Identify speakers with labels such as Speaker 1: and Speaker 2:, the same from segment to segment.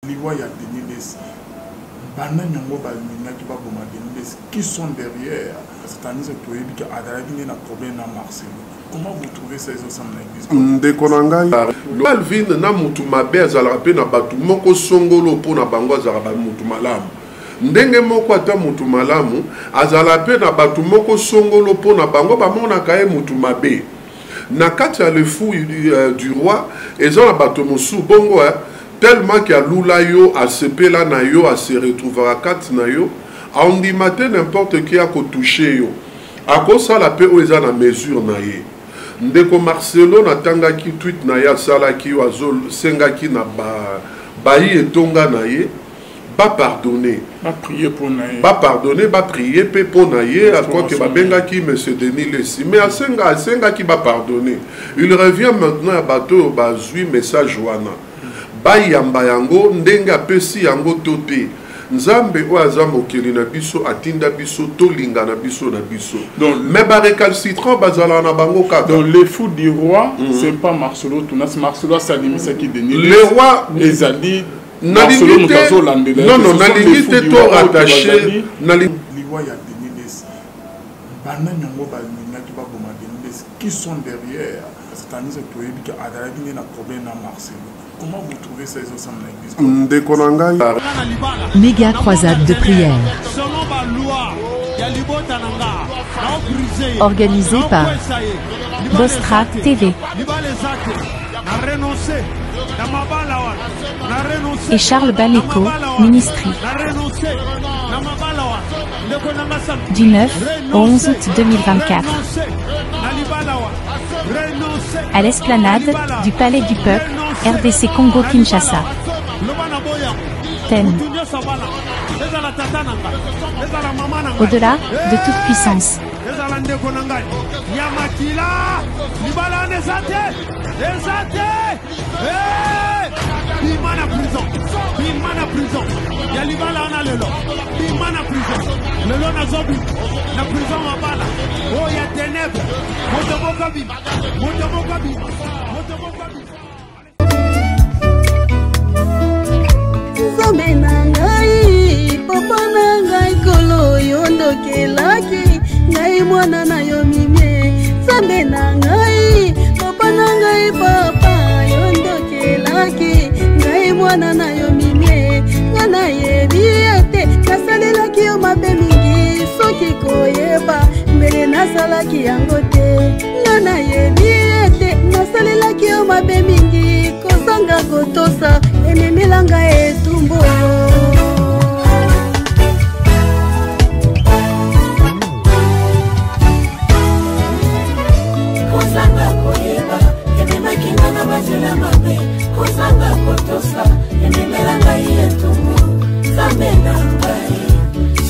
Speaker 1: Liwa ya Denis Lessi, banani yango balingaki baboma Denis Lessi? Qui sont derrière? Satanisme toyebi ke azalaki nde na problème na Marcelo. Comment vous trouvez ça ezosalama na église?
Speaker 2: Ndeko na ngai Alvin, na mutu mabe azalaka mpe na bato moko songolo mpo na bango azalaka mutu malamu. Ndenge moko ata mutu malamu azalaka mpe na bato moko songolo mpo na bango bamonaka ye mutu mabe. Na kati ya le fou du roi eza na bato mosusu bongo eh, tellement ke alula yo asepela na yo ase retrouvaka kati na yo aondima te n'importe qui akotouche yo akosala mpe oyo eza na mesure na ye. Ndeko Marcelo natangaki tweet na ye asalaki oyo azosengaki na bayi etonga na ye ba pardonner,
Speaker 1: ba prier pour na ye,
Speaker 2: ba pardonner, ba prier pe pour na ye, quoique ba bengaki monsieur Denis Lessi, mais asenga asengaki ba pardonner. Il revient maintenant à bateau bazui message wana. Ba yamba yango ndenge apesi yango to te. Nzambe oyo aza mokeli na biso atinda biso tolinga na biso na biso.
Speaker 1: Donc,
Speaker 2: mais ba récalcitrants bazala na bango kaka.
Speaker 1: Donc le fou du roi, c'est pas Marcelo Tunas, Marcelo asalimisaki Denis.
Speaker 2: Le roi
Speaker 1: ezali
Speaker 2: nalingi te, non non, nalingi te to rattacher
Speaker 1: liwa ya Denis Lessi. Banani yango balingaki baboma Denis Lessi? Qui sont derrière? Satanisme toyebi ke azalaki nde na problème na Marcelo. Comment vous trouvez ça ezosalama na église?
Speaker 2: Ndeko na ngai.
Speaker 3: Méga croisade de prière. Organisée par Bostra TV et Charles Baleko, Ministry. Du 9 au 11 août 2024. À l'esplanade du Palais du Peuple, RDC Congo-Kinshasa. Thème. Au-delà de toute puissance.
Speaker 4: Ezala ndeko na ngai ya makila, libala wana eza te, eza te. Bima na prison, bima na prison ya libala wana lelo, bima na prison lelo. Nazobi na prison mabala oyo ya tenebre. Moto moko bima, moto moko bima, moto moko bima.
Speaker 5: Nzambe na ngai, papa na ngai, kolo yo ndokelaki ngai mwana na yo mimie. Nzambe na ngai, papa na ngai, papa yo ndokelaki ngai mwana na yo mimie. Nga nayebi ete nasalelaki yo mabe mingi, soki koyeba mbele nasalaki yango te. Nga nayebi ete nasalelaki yo mabe mingi, kozanga kotosa ememelanga etumbu.
Speaker 6: Kozanga koyeba ememaki nga na banzela mabe, kozanga kotosa ememela ngai etumbu. Nzambe na ngai,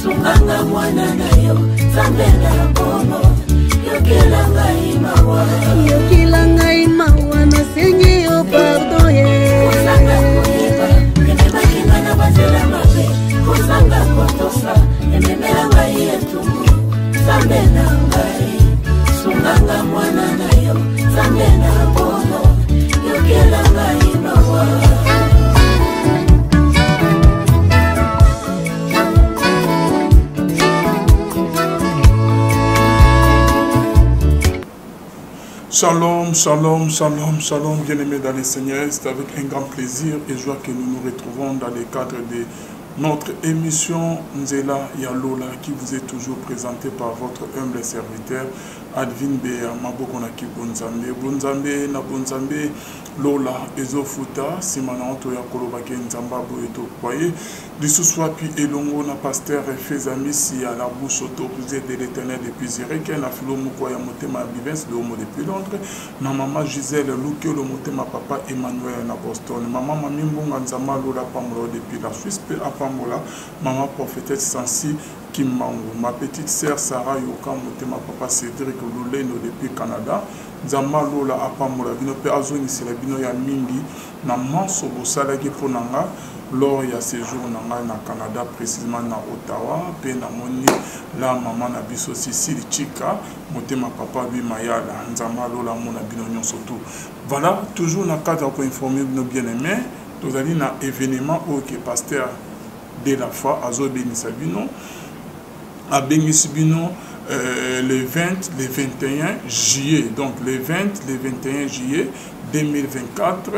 Speaker 6: sunganga mwana na yo. Nzambe na bongo, yokela ngai mawa,
Speaker 5: yokela ngai mawa, nasengi yo pardon ye.
Speaker 6: Kozanga koyeba ememaki nga na banzela mabe, kozanga kotosa ememela ngai etumbu. Nzambe na ngai, sunganga mwana na yo. Nzambe na bongo, yokela ngai mawa.
Speaker 1: Shalom, shalom, shalom, shalom, bien-aimés dans le Seigneur. C'est avec un grand plaisir et joie que nous nous retrouvons dans le cadre de notre émission Nzela ya Lola qui vous est toujours présentée par votre humble serviteur Advin Bea Maboko na Kibonzambe. Bonzambe na Bonzambe Lola ezofuta sima na oto ya koloba ke Nzamba boye to croyez. Lisusu wapi elongo na pasteur Feza Misi ya la bouche autorisée de l'Éternel depuis Zurich, na Philo Mukwa ya motema ya Bivens de Homo depuis Londres, na mama Gisèle Lukelo motema papa Emmanuel na Boston, mama Mami Mbunga Nzamba Lola Pambola depuis la Suisse pe apambola mama prophétesse Sansi Kimbangu, ma petite sœur Sarah Yoka motema papa Cédric Lulendo depuis Canada. Nzamba Lola apambola bino pe azongisela bino ya mingi na manso bosalaki mpo na nga lors ya séjour na ngai na Canada, précisément na Ottawa. Pe namoni la mama na biso Cécile Chika motema papa Louis Mayala. Nzambe alola mona bino nyonso tout. Voilà, toujours na cadre ya koinformer bino bien aimé. Tozali na événement oyo ke pasteur de la foi azobengisa bino, abengisi bino le 20, le 21 juillet. Donc le 20, le 21 juillet 2024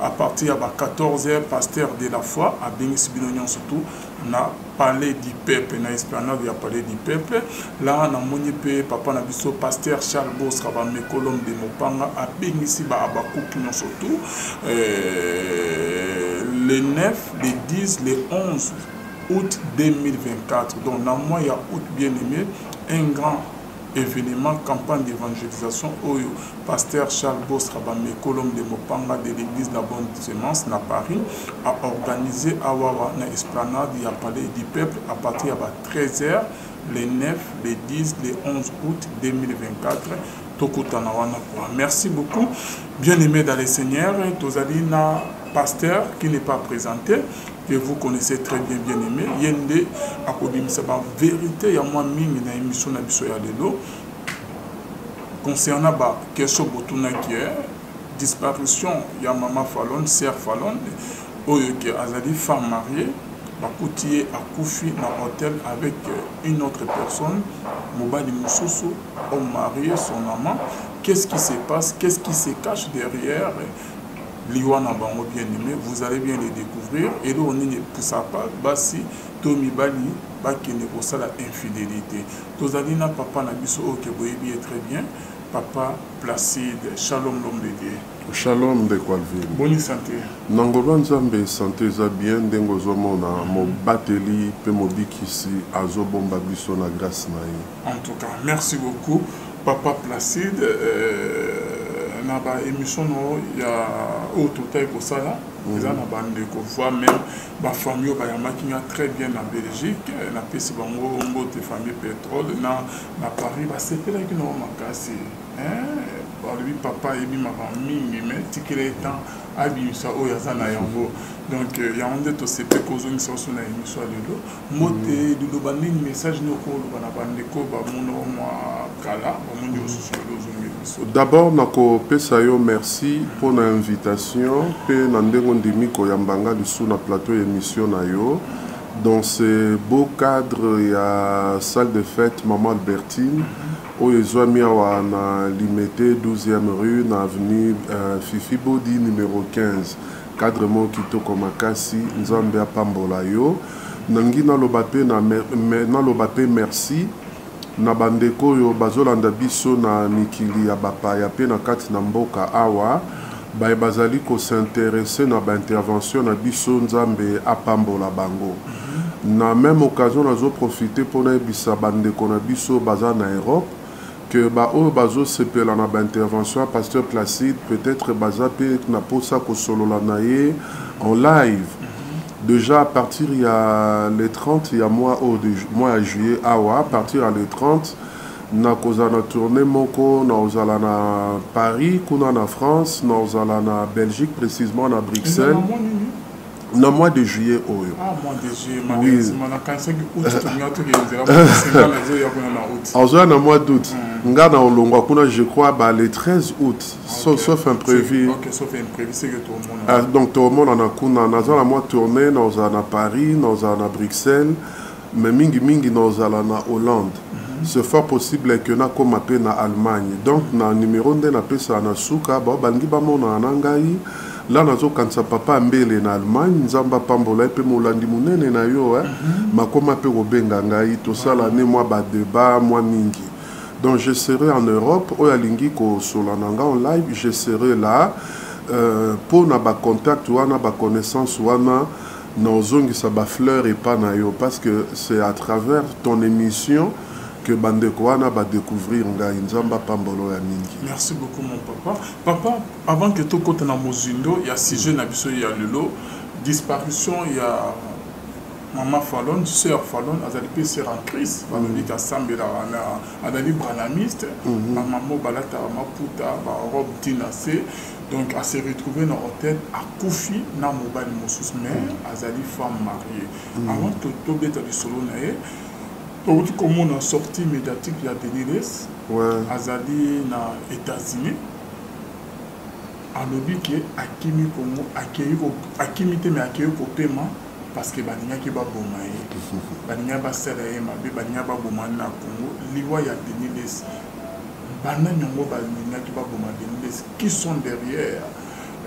Speaker 1: à partir ya ba 14 heures, pasteur de la foi abengisi bino nyonso tout na Palais du Peuple, na esplanade ya Palais du Peuple. Là namoni pe papa na biso pasteur Charles Bostra ba Mekolom de Mopanga abengisi ba Habacuc nyonso tout le 9, le 10, le 11 août 2024. Donc na mois ya août, bien aimé, un grand événement, campagne d'évangélisation oyo pasteur Charles Bostra Bamekolom de Mopanga de l'église La Bonne Semence na Paris a organisé awawa na esplanade ya Palais du Peuple à partir ya ba 13 heures le 9, le 10, le 11 août 2024. Tokutana wana quoi. Merci beaucoup, bien-aimé dans le Seigneur. Tozali na pasteur qui n'est pas présenté, que vous connaissez très bien, bien-aimé. Yende akobimisa ba vérité ya mwa mingi na émission na biso ya lelo concernant ba question botunaki, disparition ya mama Falone, sœur Falone, oyo ke azali femme mariée, bakuti ye akufi na hôtel avec une autre personne, mobali mosusu, homme marié, son amant. Qu'est-ce qui se passe? Qu'est-ce qui se cache derrière liwa na bango? Bien aimé, vous allez bien les découvrir. Eloko nini epusaka basi to mibali bakende kosala infidélité? Tozali na papa na biso oyo ke boyebi ye très bien, papa Placide. Shalom, l'homme de Dieu.
Speaker 2: Shalom, ndeko Alvin.
Speaker 1: Boni santé?
Speaker 2: Na ngolu ya Nzambe, santé eza bien. Ndenge ozomona, mobateli mpe mobikisi azobomba biso na grâce na ye.
Speaker 1: En tout cas, merci beaucoup, papa Placide. Na ba émission no ya oyo totali kosala, eza na bandeko, voire même bafamille oyo bayambaki nga très bien na Belgique. Napesi bango mbote, famille Pétrole na Paris, basepelaki nango makasi. Balobi papa ayebi makambo mingi, mais tikela ye temps abimisa oyo aza na yango. Donc yango nde tosepe kozongisa oso na émission ya lelo. Mbote, liloba nini, message nini okoloba na bandeko bamona mwa kala, bamoni osusu lelo ozongi biso?
Speaker 2: D'abord nakopesa yo merci mpo na invitation mpe na ndenge ondimi koyamba nga lisusu na plateau ya émission na yo dans ce beau cadre ya salle de fête Maman Albertine, oyo ezwami awa na Limete, 12e rue, na avenue Fifi Bodi numéro 15. Cadre moko kitoko makasi, Nzambe apambola yo. Nangi naloba mpe na, naloba mpe merci na bandeko oyo bazolanda biso na mikili ya bapaya mpe na kati na mboka awa, baye bazali kosinteresse na baintervention na biso. Nzambe apambola bango. Na même occasion, nazoprofite mpo nayebisa bandeko na biso baza na Europe que baoyo bazosepela na baintervention ya pasteur Placide, peut-être baza mpe na mposa kosolola na ye en live. Déjà à partir ya le 30 ya mois oyo, mois ya juillet awa, à partir ya le 30, nakozala na tournée moko. Nakozala na Paris kuna na France, nakozala na Belgique, précisément na Bruxelles, na mois de juillet oyo.
Speaker 1: Ah, mois de juillet, malheureusement nakanisaki août, tolinga tokende nzela mosinga, nazoya kuna na août.
Speaker 2: Azoya na mois d'août. Nga na olongwa kuna, je crois, ba le 13 août, sauf imprévu.
Speaker 1: Ok, sauf imprévu, c'est que tomona.
Speaker 2: Ah, donc tomonana kuna. Naza na mwa tournée, nazala na Paris, nazala na Bruxelles, mais mingimingi nazala na Hollande. C'est fort possible que nakóma mpe na Allemagne. Donc na numéro nde napesaka na suka, bao balingi bamonana na ngai la, nazokanisa papa Mbele na Allemagne, Nzambe apambola ye, mpe molandi monene na yo, eh. Makoma mpe kobenga ngai, tosala ne mwa badébat mwa mingi. Donc je serai en Europe. Oyo alingi kosola na nga en live, je serai là mpo na bacontact wana, baconnaissance wana. Naozongisa bafleur epa na yo, parce que c'est à travers ton émission que bandeko wana badécouvrir ngai. Nzambe apambola ya mingi.
Speaker 1: Merci beaucoup, mon papa. Papa, avant que tokota na mozindo ya sujet na biso ya lelo, disparition ya mama Falone, sœur Falone, azali mpe sœur en Christ, balobi asambelaka na, azali branhamiste, bamama balataka maputa, barobe ntina se. Donc ase retrouve na hôtel, akufi na mobali mosusu, mais azali femme mariée. Avant tobeta lisolo na ye, touti komona sortie médiatique ya Denis Lessie. Azali na États-Unis. Alobi ke akimi Congo, akeyi ko, akimi te mais akeyi kopema parce que balingaki baboma ye, balingaki basala ye mabe, balingaki baboma ye na Congo. Liwa ya Denis Lessi, banani yango balingaki baboma Denis Lessi? Qui sont derrière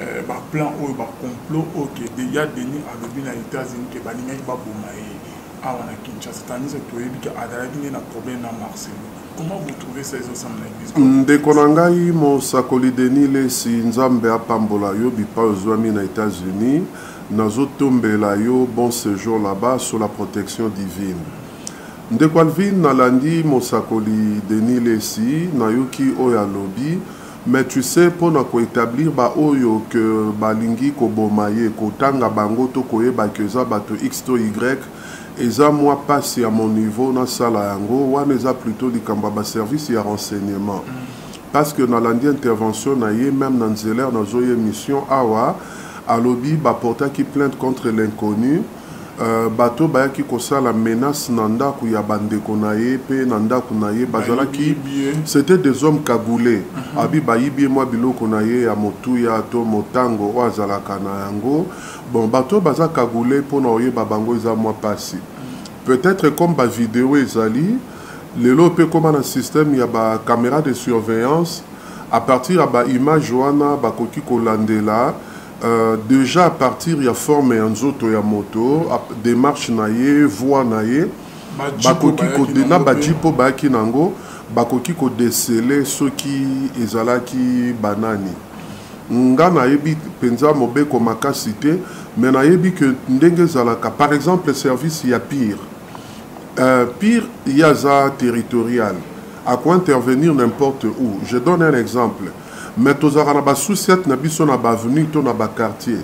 Speaker 1: euh, ba plan oyo, ba complot oyo ke ya Denis alobi na États-Unis ke balingaki baboma ye awa na Kinshasa, tandis que toyebi ke azalaki nde na problème na Marcelo. Comment vous trouvez ça ezosala na église?
Speaker 2: Ndeko na ngai mosakoli Denis Lessi, Nzambe apambola yo bipai ozwami na États-Unis. Nazotombela yo bon séjour là-bas sous la protection divine. Ndeko Alvin, nalandi mosakoli Denis Lessi, nayoki oyo alobi, mais tu sais, mpona koétablir baoyo ke balingi koboma ye, kotanga bango to koyeba ke eza bato x to y, eza mwa pasi ya mon niveau nasala yango. Wana eza plutôt likambo ya baservice ya renseignement, parce que nalandi intervention na ye même na nzela nazoya émission awa, alobi baportaki plainte contre l'inconnu. Bato bayaki kosala menace na ndako ya bandeko na ye mpe na ndako na ye bazalaki, c'était des hommes cagoulés. Abi bayibi ye mwa biloko na ye ya motuya to motango oyo azalaka na yango. Bon, bato baza cagoulé, mpona oyeba bango eza mwa pasi. Peut-être comme bavideo ezali lelo mpe koma na système ya bacaméra de surveillance, à partir ya baimage wana bakoki kolandela. Déjà à partir ya forme ya nzoto ya moto, démarche na ye, voix na ye, bakoki na bajeep oyo bayaki nango, bakoki kodéceler soki ezalaki banani. Nga nayebi mpenza mobeko makasi te, mais nayebi ke ndenge ezalaka, par exemple service ya PIR, PIR ye aza territorial, akointervenir n'importe où. Je donne un exemple, mais tozalaka na basous-ciat na biso na baavenue to na baquartier.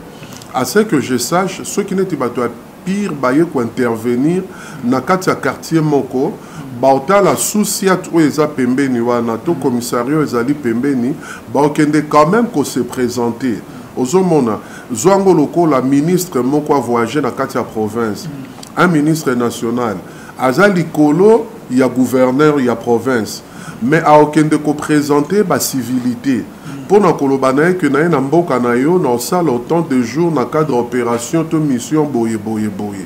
Speaker 2: À ce que je sache, soki neti bato ya PIR baye kointervenir na kati ya quartier moko, baotala sous-ciat oyo eza pembeni wana to commissariat oyo ezali pembeni, baokende quand même kose présenter. Ozomona, zwango lokola ministre moko avoyage na kati ya province, un ministre national aza likolo ya gouverneur ya province, mais aokende koprésente bacivilité mpona koloba na ye ke na ye na mboka na yo na osala autant de jours na cadre opération to mission boye boye boye.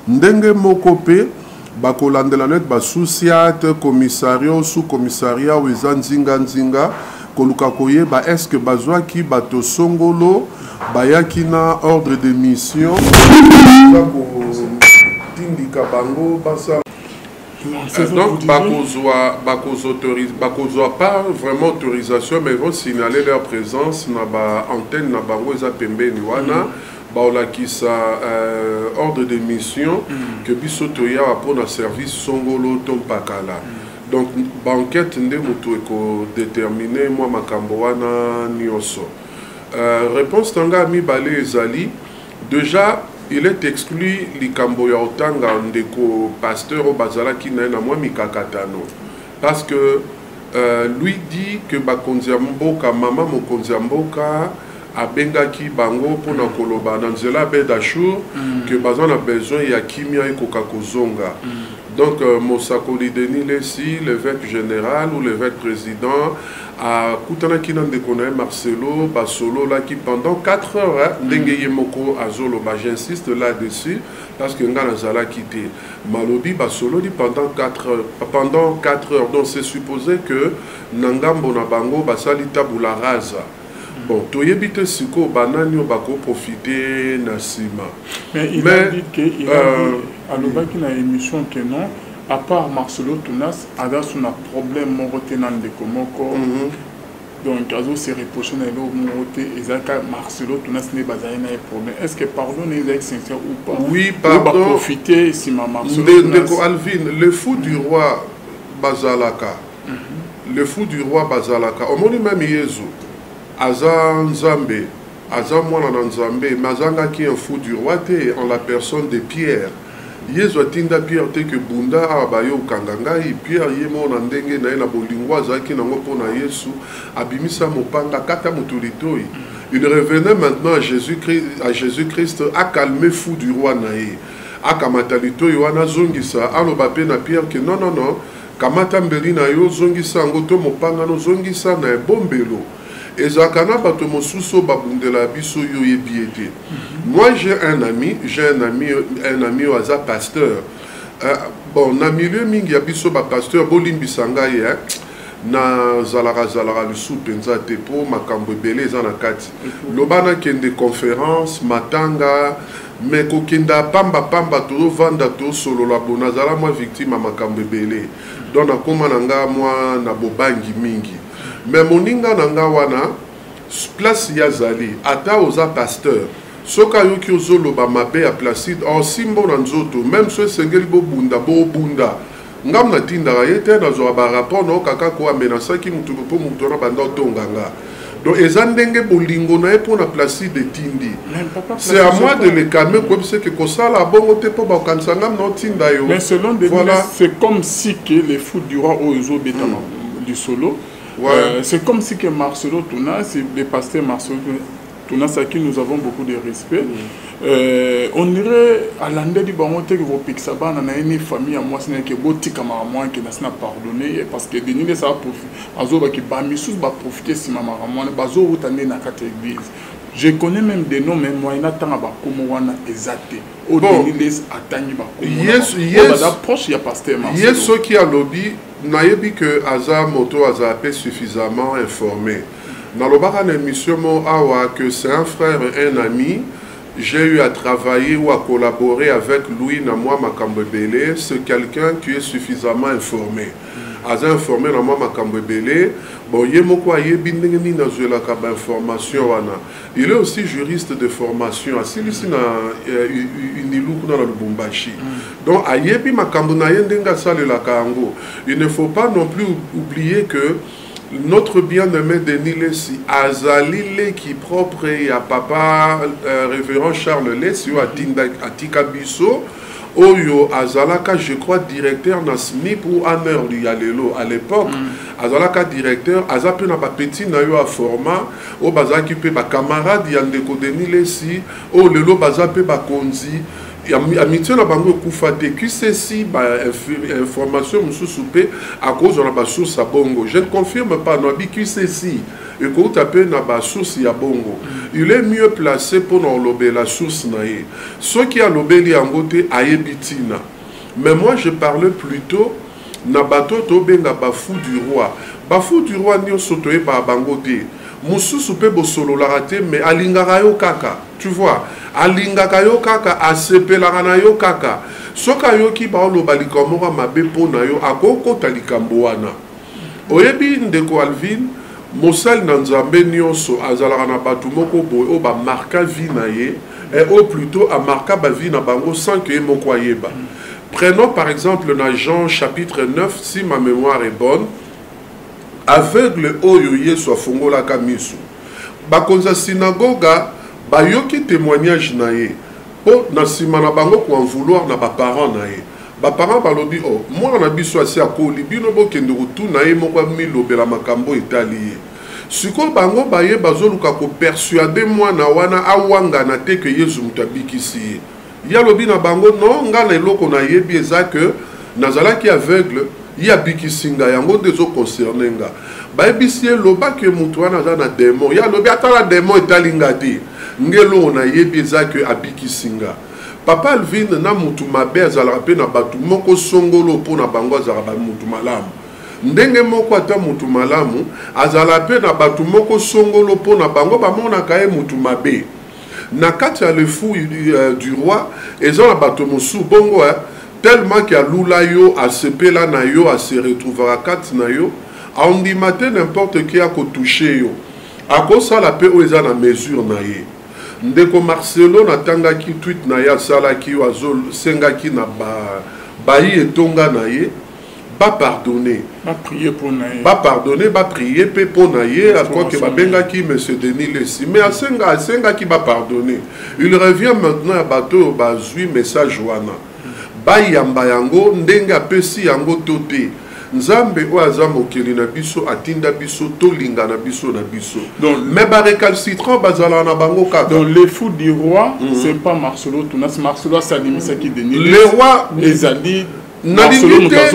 Speaker 2: Ndenge moko mpe bakolandela neti basous-ciat, commissariat, sous commissariat oyo eza nzinga-nzinga, koluka koyeba est ce que bazwaki bato songolo bayaki na ordre de mission, eza kotindika bango basala. Donc bakozwa bakozwa pas vraiment autorisation, mais ils vont signaler leur présence na ba antenne na bango eza pembeni wana. Baolakisa ordre de mission que biso toyawa mpona service songolo to mpakala. Donc baenquête nde moto ekodétermine mwa makambo wana nyonso. Réponse na ngai ya mibale ezali, déjà il est exclu likambo ya otanga ndeko pasteur oyo bazalaki na ye na mwa mikakatano, parce que lui dit que bakonzi ya mboka, mama mokonzi ya mboka abengaki bango mpona koloba na nzela ya Bedashour ke baza na besoin ya kimia ekoka kozonga. Donc mosakoli Denis Lessi, l'évêque général ou l'évêque président, akutanaki na ndeko na ye Marcelo, basololaki pendant 4 heures, ndenge ye moko azoloba. J'insiste là-dessus parce que nga nazalaki te. Malobi basololi pendant 4 heures, pendant 4 heures, donc c'est supposé que na ngambo na bango basali tabula rasa. Bon, toyebi te sikoyo banani oyo bakoprofite na nsima.
Speaker 1: Mais il a dit que il a dit, alobaki na émission que non, à part Marcelo Tunas, aza so na problème moko te na ndeko moko. Donc azo se reprocher na eloko moko te, ezalaka Marcelo Tunas nde bazali na ye problème. Est ce que pardon na ezalaki sincère ou pas?
Speaker 2: Oui, pardon.
Speaker 1: Baprofite nsima Marcelo.
Speaker 2: Ndeko Alvin, le fou du roi bazalaka. Le fou du roi bazalaka. Omoni, même Yezu aza Nzambe, aza mwana na Nzambe, mais azangaki un fou du roi te en la personne de Pierre. Yezu atinda Pierre te ke bunda awa baye okanga ngai. Pierre ye moko na ndenge na ye, na bolingo azalaki nango mpo na Yesu, abimisa mopanga, kata moto litoi. Il revenait maintenant à Jésus Christ, à Jésus Christ acalmer fou du roi na ye, akamata litoi wana, azongisa, aloba mpe na Pierre ke non, non, non, kamata mbeli na yo, ozongisa yango to mopanga na ozongisa na ebombelo. Ezalaka na bato mosusu oyo babundela biso, yo oyebi ye te. Moi, j'ai un ami, j'ai un ami, un ami oyo aza pasteur. Bon, na milieu mingi ya biso bapasteur, bolimbisa ngai, eh, nazalaka zalaka lisusu mpenza te mpo makambo ebele eza na kati. Loba nakende conférence, matanga, mais kokenda pambapamba, tozovanda, tosolola bo, nazala mwa victime ya makambo ebele, donc nakóma na nga mwa na bobangi mingi. Mais moninga na nga wana, place ye azali, ata oza pasteur, soki ayoki ozoloba mabe ya Placide, osimbo na nzoto, même so esengeli bobunda, bobunda. Ngam natindaka ye te, nazwaka barapport na kaka ko amenasaki mutu mpo mutu wana banda otonga nga. Donc eza ndenge bolingo na ye mpo na Placide etindi. C'est à moi de le calmer, koyebisa ke kosala bongo te mpo bakokanisa ngam na otinda yo.
Speaker 1: Mais selon Denis, voilà. C'est comme si que les fous du roi oyo ezobetama lisolo. C'est comme si que Marcelo Tuna, c'est le pasteur Marcelo Tuna, à qui nous avons beaucoup de respect. On dirait alandeli bango te ke kopekisa bana na ye ni famille ya mwasi na ye ke botika makambo wana, ke nasi na pardonne ye, parce que Denis Lessie azobaki bamisusu baprofite nsima makambo wana, bazowuta nde na kati ya église. Je connais même des noms, mais moyen natanga bakomo wana eza te. Oyo Denis Lessie atangi bakomo, baza proche ya pasteur Marcelo.
Speaker 2: Ye soki alobi, nayebi ke aza moto azala mpe suffisamment informé. Nalobaka na émission mo awa que c'est un frère, un ami. J'ai eu à travailler ou à collaborer avec lui na mwa makambo ebele. C'est quelqu'un qui est suffisamment informé, aza informé na mwa makambo ebele. Bon, ye moko ayebi ndenge nini azwelaka bainformation wana. Il est aussi juriste de formation, asilisi na UNILU kuna na Lubumbashi. Donc ayebi makambo na ye ndenge asalelaka yango. Il ne faut pas non plus oublier que notre bien-aimé Denis Lessi azali leki propre ya papa révérend Charles Lessi oyo atinda atika biso, oyo azalaka, je crois, directeur na SNIP ou ANR ya lelo. À l'époque azalaka directeur. Aza mpe na bapeti na yo aforma oyo bazalaki mpe bacamarade ya ndeko Denis Lessi, oyo lelo baza mpe bakonzi. Amitié na bango ekufa te. Qcc bainformation mosusu mpe akozwa na basource ya bongo. Je ne confirme pas, nabi qcc ekouta mpe na basource ya bongo. Il est mieux placé mpona kolobela source na ye. Soki alobeli yango te, ayebi ntina. Mais moi, je parle plutôt na bato tobenga bafou du roi. Bafou du roi nyonso toyebaka bango te. Mosusu mpe bosololaka te, mais alingaka yo kaka, tu vois, alingaka yo kaka, asepelaka na yo kaka. Soki ayoki baoloba likambo moko ya mabe mpo na yo, akokota likambo wana. Oyebi, ndeko Alvin, mosali na Nzambe nyonso azalaka na bato moko boye oyo bamarka vie na ye, oyo plutôt amarka bavie na bango sans ke ye moko ayeba. Prenons par exemple na Jean chapitre 9, si ma mémoire est bonne, aveugle oyo Yesu afungolaka miso. Bakonzi ya synagoga bayoki témoignage na ye mpo na nsima na bango koen vouloir na baparent na ye. Baparent balobi: "O oh, mwana na biso asi akoli, bino bokende kotuna ye moko amilobela makambo etali ye." Sikoyo bango baye bazoluka kopersuader mwana wana awangana te ke Yesu moto abikisi ye. Ye alobi na bango: "Non, nga na eloko nayebi eza ke nazalaki aveugle, ye abikisi nga, yango nde ezoconcerne nga." Bayebisi ye: "Lobaki moto wana aza na démon." Ye alobi: "Ata na démon, etali nga te. Nge eloko nayebi eza ke abikisi nga." Papa Alvin, na motu mabe azalaka mpe na bato moko songolo mpo na bango azalaka bamotu malamu. Ndenge moko ata motu malamu azala mpe na bato moko songolo mpo na bango bamonaka ye motu mabe. Na kati ya le fou du roi, eza na bato mosusu bongo, tellement ke alula yo, asepela na yo, ase retrouvaka kati na yo, aondima te n'importe qui akotouche yo. Akosala mpe oyo eza na mesure na ye. Ndeko Marcelo, natangaki tweet na ye asalaki oyo azosengaki na bayi etonga na ye bapardonne.
Speaker 1: Baprier mpo na ye.
Speaker 2: Bapardonne, baprier mpe mpo na ye, quoique babengaki monsieur Denis Lessi, mais asenga, asengaki bapardonne. Il revient maintenant ya bato oyo bazwi message wana, bayamba yango ndenge apesi yango to te. Nzambe oyo aza mokeli na biso atinda biso tolinga na biso na biso, mais barécalcitrant bazalaka na bango kaka.
Speaker 1: Donc le fou du roi, c'est pas Marcelo Tunas. Marcelo asalimisaki Denis.
Speaker 2: Le roi
Speaker 1: ezali
Speaker 2: Nalingi te,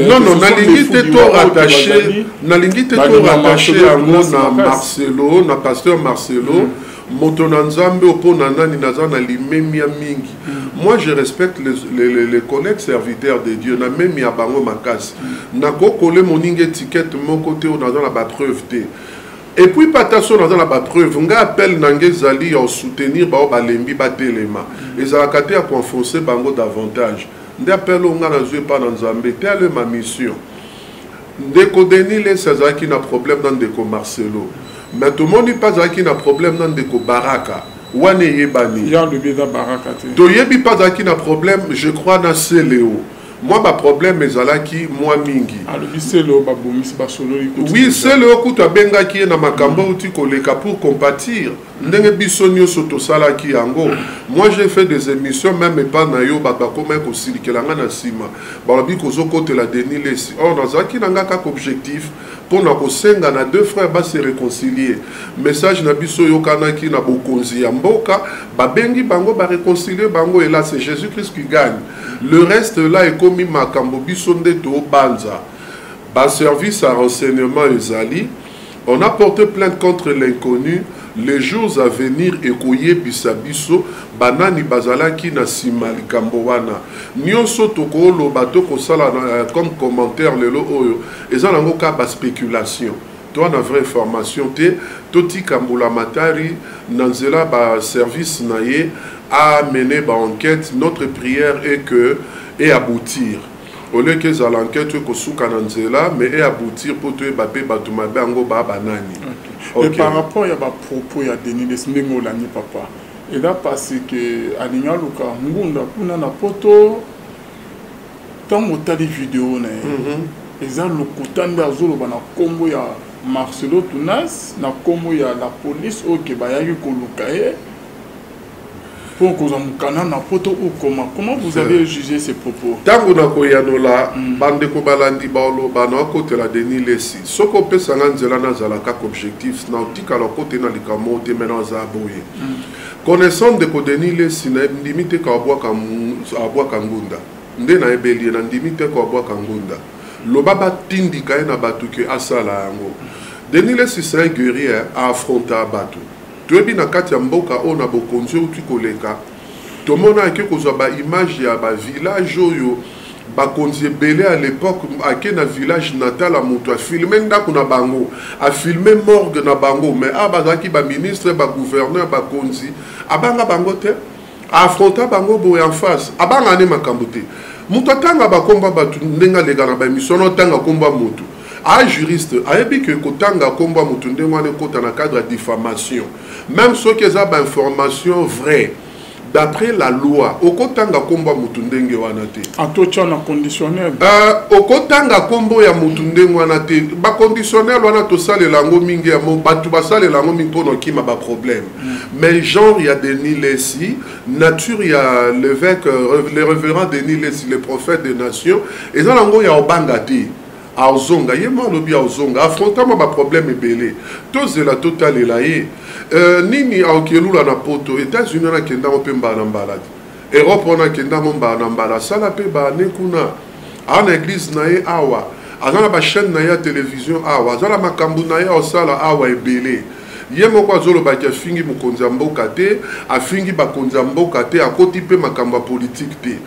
Speaker 2: non non, nalingi te to rattacher, nalingi te to rattacher yango na Marcelo, na pasteur Marcelo. Moto na Nzambe mpo na nani naza na limemia mingi. Moi, je respecte les collègues serviteurs de Dieu, na memi ya bango makasi. Nakokole moninga étiquette moko te oyo naza na bapreuve te. Et puis pata so naza na bapreuve, nga appel na nge ezali ya soutenir bao balembi batelema, ezalaka te ya koenfoncer bango davantage. Nde appel oyo nga nazwi epa na Nzambe, telle ma mission. Ndeko Denis Lessie azalaki na problème na ndeko Marcelo, mais tomoni mpe azalaki na problème na ndeko Baraka wana eyebani.
Speaker 1: Ya alobi eza Baraka te.
Speaker 2: Toyebi mpe azalaki na problème, je crois, na Celeo. Mwa baproblème ezalaki mwa mingi.
Speaker 1: Alobi Celeo babongisi, basololi
Speaker 2: kuti. Oui, Celeo kutu abengaki ye na makambo euti koleka pour compatir, ndenge biso nyonso tosalaki yango. Moi, j'ai fait des émissions même epa na yo, bato bakomaki kosilikela nga na nsima, balobi kozokotela Denis Lessie. Or nazalaki na nga kaka objectif mpo na kosenga na deux frères base réconcilier. Message na biso oyokanaki na bokonzi ya mboka, babengi bango, baréconcilier bango, et là c'est Jésus Christ qui gagne. Le reste là ekomi makambo biso nde tobanza. Baservice ya renseignement ezali, on a porté plainte contre l'inconnu. Les jours à venir ekoyebisa biso banani bazalaki na nsima likambo wana. Nyonso tokoloba, tokosala comme commentaire lelo oyo, eza nango kaka baspéculation, toa na vraie information te. Totika mbula matari na nzela baservice na ye amener baenquête. Notre prière est que eaboutir, au lieu que ezala enquête oyo ekosuka na nzela, mais eaboutir mpo toyeba mpe bato mabe yango baa banani.
Speaker 1: Okay. Et par rapport ya bapropos ya Denis Lessie, ndenge olandi papa, eza parce que alingi aluka ngunda kuna na Poto. Ntango otali video na ye, eza lokuta nde azoloba na nkombo ya Marcelo Tunas, na nkombo ya la police oyo ke bayaki koluka ye mpo kozwa mokanda na Poto okoma. Comment vous avez jugé ces propos?
Speaker 2: Ntango na koyanola, bandeko balandi baoloba na okotela Denis Lessie. Soki opesanga nzela, nazala kaka objectif, na otikala okote na likambo te. Me naza boye, connaissant ndeko Denis Lessie, na ndimi te ka abwaka ngunda. Nde nayebeli ye, nandimi te ko abwaka ngunda. Loba batindika ye na bato ke asala yango. Denis Lessie, c'est un guerrier, aaffronta bato. Toyebi na kati ya mboka oyo, na bokonzi euti koleka, tomona ake kozwa baimage ya bavillage oyo bakonzi ebele à l'époque. Ake na village natal ya moto, afilme ndako na bango, afilme morgue na bango. Mais awa bazalaki baministre, bagouverneur, bakonzi, abanga bango te, affronta bango boye en face. Abanga ne makambo te. Moto atanga bakomba bato ndenge aleka na baémission na otanga komba moto, a juriste ayebi ke kotanga kombo ya moto ndenge wana ekota na cadre ya diffamation, même soki eza bainformation vraie. D'après la loi, okotanga kombo ya motu ndenge wana te.
Speaker 1: Atotya na conditionnel.
Speaker 2: Okotanga kombo ya motu ndenge wana te. Baconditionnel wana tosalela yango mingi, ya bato basalela yango mingi mpona okima baproblème. Mais genre ya Denis Lessie, nature ya l'évêque, le révérend Denis Lessie, le prophète des nations, eza nango ya obanga te. Azonga, ye mo alobi azonga, affrontama baproblème ebele. Tozela, totalela ye. Nini aokelula na Poto, États-Unis wana akendango mpe mbala na mbala te. Europe wana akendango mbala na mbala, asala mpe baane kuna. Aza na église na ye awa, aza na bachaîne na ye ya télévision awa, aza na makambo na ye aosala awa ebele. Ye moko azolobaki afingi mokonzi ya mboka te, afingi bakonzi ya mboka te, akoti mpe makambo ya politike te.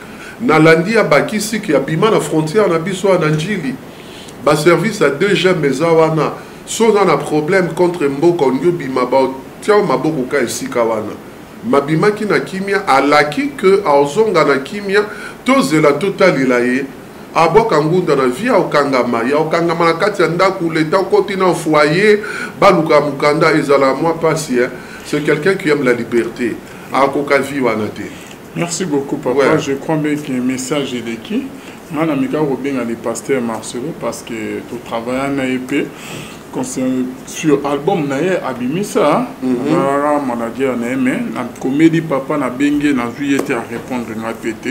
Speaker 2: Nalandi abakisi ke abima na frontière na biso wana Njili. Baservice ya 2gm eza wana. So oza na problème contre mboka, olingi obima, batia maboko ka esika wana. Mabimaki na kimia, alaki ke azonga na kimia. Tozela, totalela ye. Abwaka ngunda na vie, okangama ya okangama na kati ya ndako, leta okoti na foyer, baluka mokanda, ezala mwa pasi, hein. C'est quelqu'un qui aime la liberté, akoka vie wana te.
Speaker 1: Merci beaucoup, papa. Ouais. Je crois bien que le message est de qui nga na meka kobenga le pasteur Marcelo parce que totravailla na ye mpe sur album na ye abimisa. Nazalaka manager na ye, mais nakomeli papa, nabengi ye, nazwi ye te, arépondre nga mpe te.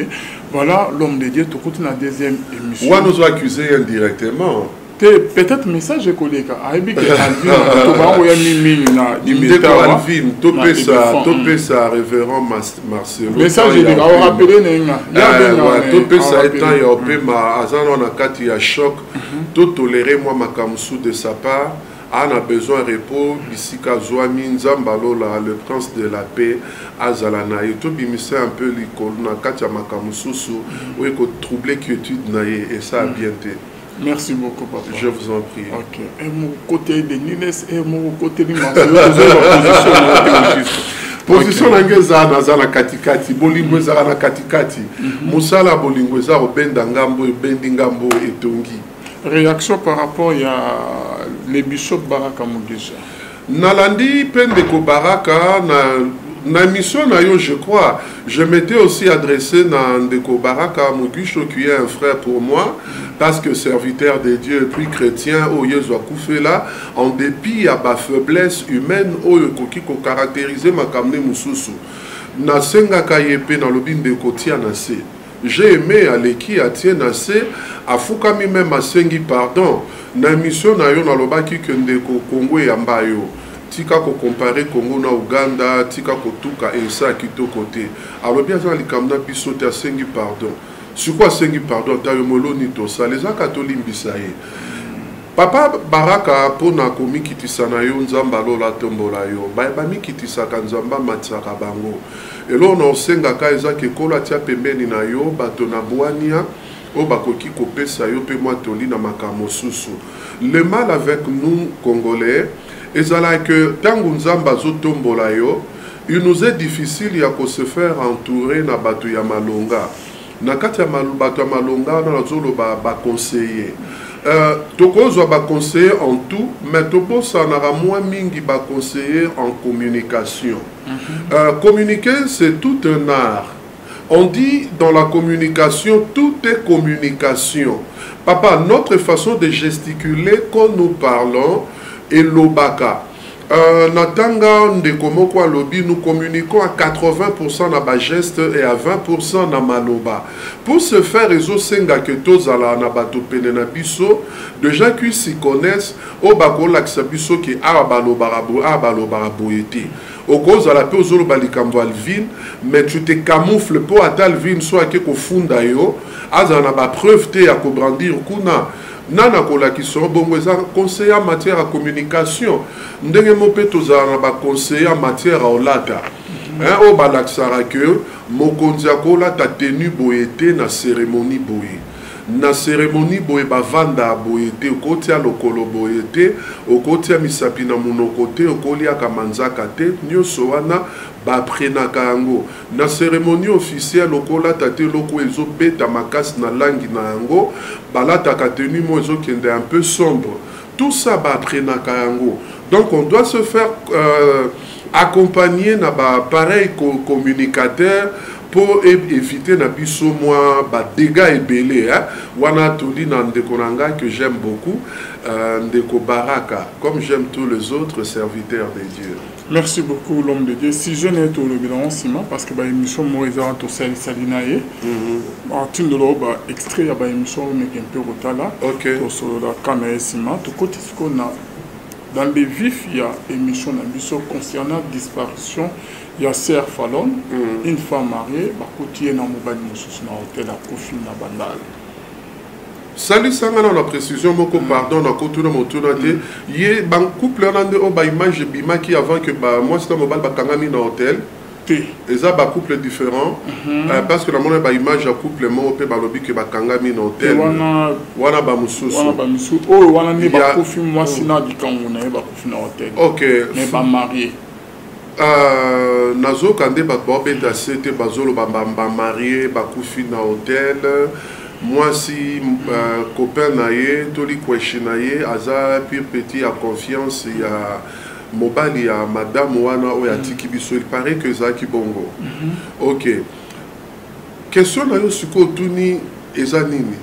Speaker 1: Voilà, l'homme de Dieu, tokoti na deuxième émission.
Speaker 2: Wana ozo accuse ye indirectement.
Speaker 1: Te. Te, peut-être message ekoleka, ayebi ke Alvin to bango ya mingi na
Speaker 2: Ndeko Alvin, topesa topesa révérend Marcelo
Speaker 1: message eleka, aorapele na ye nga.
Speaker 2: Eh, topesa ye temps ya opema, aza nano na kati ya choc. Totolere mwa makambo sous de sa part, a na besoin repos bisika azwami. Nzambe alola, le prince de la paix, azala na ye. Tobimisa un peu likolo na kati ya makambo mosusu oyo ekotrouble quiétude na ye, esala bien te.
Speaker 1: Merci beaucoup, papa.
Speaker 2: Je vous en prie.
Speaker 1: Ok. Et mon côté de Nines et mon côté de Marcelo.
Speaker 2: Position na ngai eza, naza na katikati. Bolingo ezalaka na katikati. Mosala ya bolingo eza kobenda ngambo, ebendi ngambo, etongi.
Speaker 1: Réaction par rapport ya le bishop Baraka Mugisha?
Speaker 2: Nalandi mpe ndeko Baraka na émission na yo. Je crois je m'étais aussi adressé na ndeko Baraka Mugisho, qui est un frère pour moi, parce que serviteur de Dieu et puis chrétien oyo Yezu akufela, en dépit ya bafaiblesse humaine oyo ekoki kocaractérise makambo ne mosusu. Nasengaka ye mpe nalobi: ndeko, tia na se. J'ai aimé, aleki, atie na se, afukami, même asengi pardon. Na émission na yo nalobaki ke ndeko, Kongo eyamba yo, tika kocompare Kongo na Uganda, tika kotuka, esa kitoko te. Alobi aza na likambo na biso te, asengi pardon. Sikoyo asengi pardon, ata yo moloni tosala ezaka, tolimbisa ye. Papa Baraka, mpona komikitisa na yo, Nzambe alola atombola yo. Bamikitisaka, Nzambe amatisaka bango. Eloko na osengaka eza ke Nkolo atia pembeni na yo bato na bwania oyo bakoki kopesa yo mpe mwa toli na makambo mosusu. Le mal avec nous Congolais ezalaka ke ntango Nzambe azotombola yo, il nous est difficile ya kose faire entourer na bato ya malonga. Na kati ya bato ya malonga wana, nazoloba baconseiller. Tokozwa baconseiller en tout, mais tobosanaka mwa mingi baconseiller en communication. Communiquer, c'est tout un art. On dit dans la communication, tout est communication. Papa, notre façon de gesticuler quand nous parlons elobaka. Natanga ndeko moko alobi: nous communiquons à 80% na bageste et à 20% na maloba. Pour ce faire, ezosenga ke tozala na bato pene na biso, de gens qui s'y connaissent, oyo bakolakisa biso ke awa balobaka boye, awa balobaka boye te. Okozala mpe ozoloba likambo Alvin, mais tu te camoufle mpo ata Alvin so ake kofunda yo, azala na bapreuve te ya kobrandir kuna. Nana kolakisa yo bongo eza conseiller en matière ya communication. Ndenge mo mpe tozala na baconseiller en matière ya olata, oyo balakisaka ke mokonzi akolata tenue boye te na cérémonie boye, na cérémonie boye bavanda boye te, okotia lokolo boye te, okotia misapi na monoko te, okoliaka manzaka te. Nyonso wana baprenaka yango. Na cérémonie officielle, okolata te eloko ezobeta makasi na langi na yango, balataka tenue mo ezokende un peu sombre. Tout ça baprenaka yango. Donc on doit se faire accompagner na bapareil communicateur mpo éviter na biso mwa badégâts ebele, hein? Wana toli na ndeko na ngai que j'aime beaucoup, ndeko Baraka, comme j'aime tous les autres serviteurs de Dieu.
Speaker 1: Merci beaucoup, l'homme de Dieu. Si je n'ai tolobi nango nsima, parce que baémission moko eza wana tosalisali na ye, atindela baextrait ya baémission oyo meke mpe kotala. Tosololaka na ye nsima. Tokoti sikoyo na dans le vif ya émission na biso concernant disparition ya sœur Falon, une femme mariée, bakuti ye na mobali mosusu na hotel, akufi na Bandal.
Speaker 2: Salisanga na précision moko, pardon, nakotuna motuna te. Ye bacouple wana nde oyo baimage ebimaki avant que bamwasi na mobali bakangami na hotel?
Speaker 1: Te.
Speaker 2: Eza bacouple différent, parce que namoni baimage ya couple moko mpe balobi ke bakangami na hotel.
Speaker 1: Wana
Speaker 2: wana bamosusu.
Speaker 1: Wana bamisusu. Oyo wana nde bakufi, mwasi na likango na ye bakufi na hotel. Mais bamarie.
Speaker 2: Nazoka nde bato baobeta se te, bazoloba bamarie bakufi na hotel, mwasi copain na ye to likweshi na ye aza pur petit ya confiance ya mobali ya madame wana oyo atiki biso. Il paraît que ezalaki bongo. Ok, question na yo sikoyo otuni eza nini?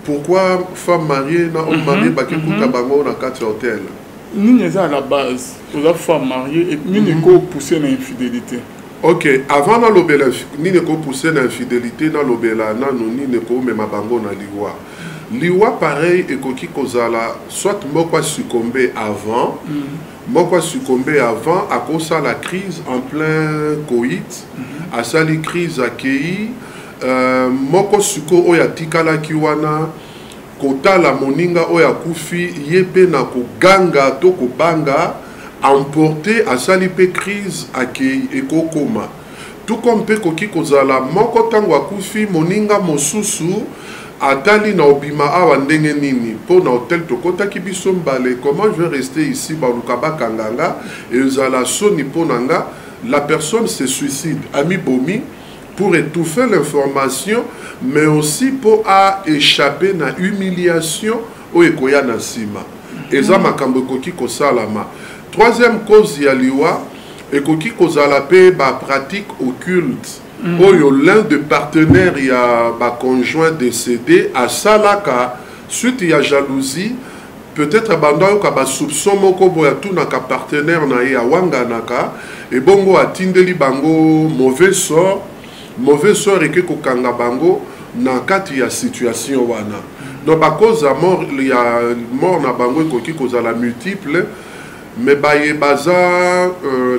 Speaker 2: Pourquoi femme mariée na homme marié bakekuta bango na kati ya hotel?
Speaker 1: Nini eza à la base? Oza femme mariée et nini ekopousse na infidélité?
Speaker 2: Ok, avant nalobela nini ekopousse na infidélité, nalobela nanu nini ekomema bango na liwa. Liwa pareil ekoki kozala soit moko asuccombe avant, moko asuccombe avant, akosala crise en plein coït, asali crise akei, moko sikoyo oyo atikalaki wana kotala moninga oyo akufi, ye mpe na koganga to kobanga emporté, asali mpe crise, akei. Ekokoma tout comme mpe ekoki kozala moko ntango akufi, moninga mosusu atali na obima awa ndenge nini, mpo na hotel tokɔtaki biso mbale, comment je vais rester ici, baluka bakanga nga, ezala soni mpo na nga. La personne se suicide, amibomi pour étouffer l'information, mais aussi pour a échapper na humiliation oyo ekoya na nsima. Eza makambo ekoki kosalama. Troisième cause ya liwa ekoki kozala mpe bapratique occulte oyo l'un de partenaires ya baconjoint décédé asalaka suite ya jalousie. Peut-être bando ayoka basoupçon moko boye, atunaka partenaire na ye, awanganaka, ebongo atindeli bango mauvais sort. Mauvais sort eke kokanga bango na kati ya situation wana. Donc bacause ya mort, ya mort na bango ekoki kozala multiple, mais baye baza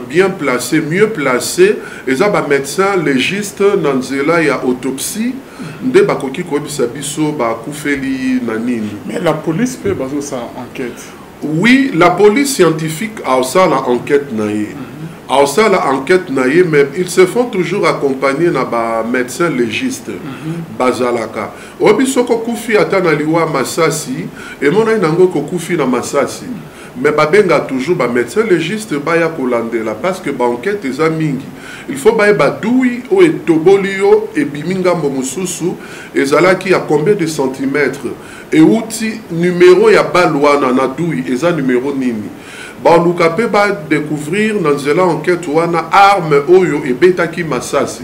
Speaker 2: bien placé, mieux placé, eza bamédecin légiste na nzela ya autopsie nde bakoki koyebisa biso bakufeli na nini.
Speaker 1: Mais la police mpe bazosala enquête?
Speaker 2: Oui, la police scientifique aosala enquête na ye, aosala enquête na ye, mais ils se font toujours accompagner na bamédecin légiste. Bazalaka oyebi soki okufi ata na liwa masasi, emonani nango kokufi na masasi, mais babenga toujours bamédecin légiste baya kolandela, parce que baenquête eza mingi. Il faut bayeba douille oyo etoboli yo, ebimi ngambo mosusu, ezalaki ya combien de centimètres, euti numéro ya balle wana na douille eza numéro nini. Baluka mpe badécouvrir na nzela enquête wana arme oyo ebetaki masasi,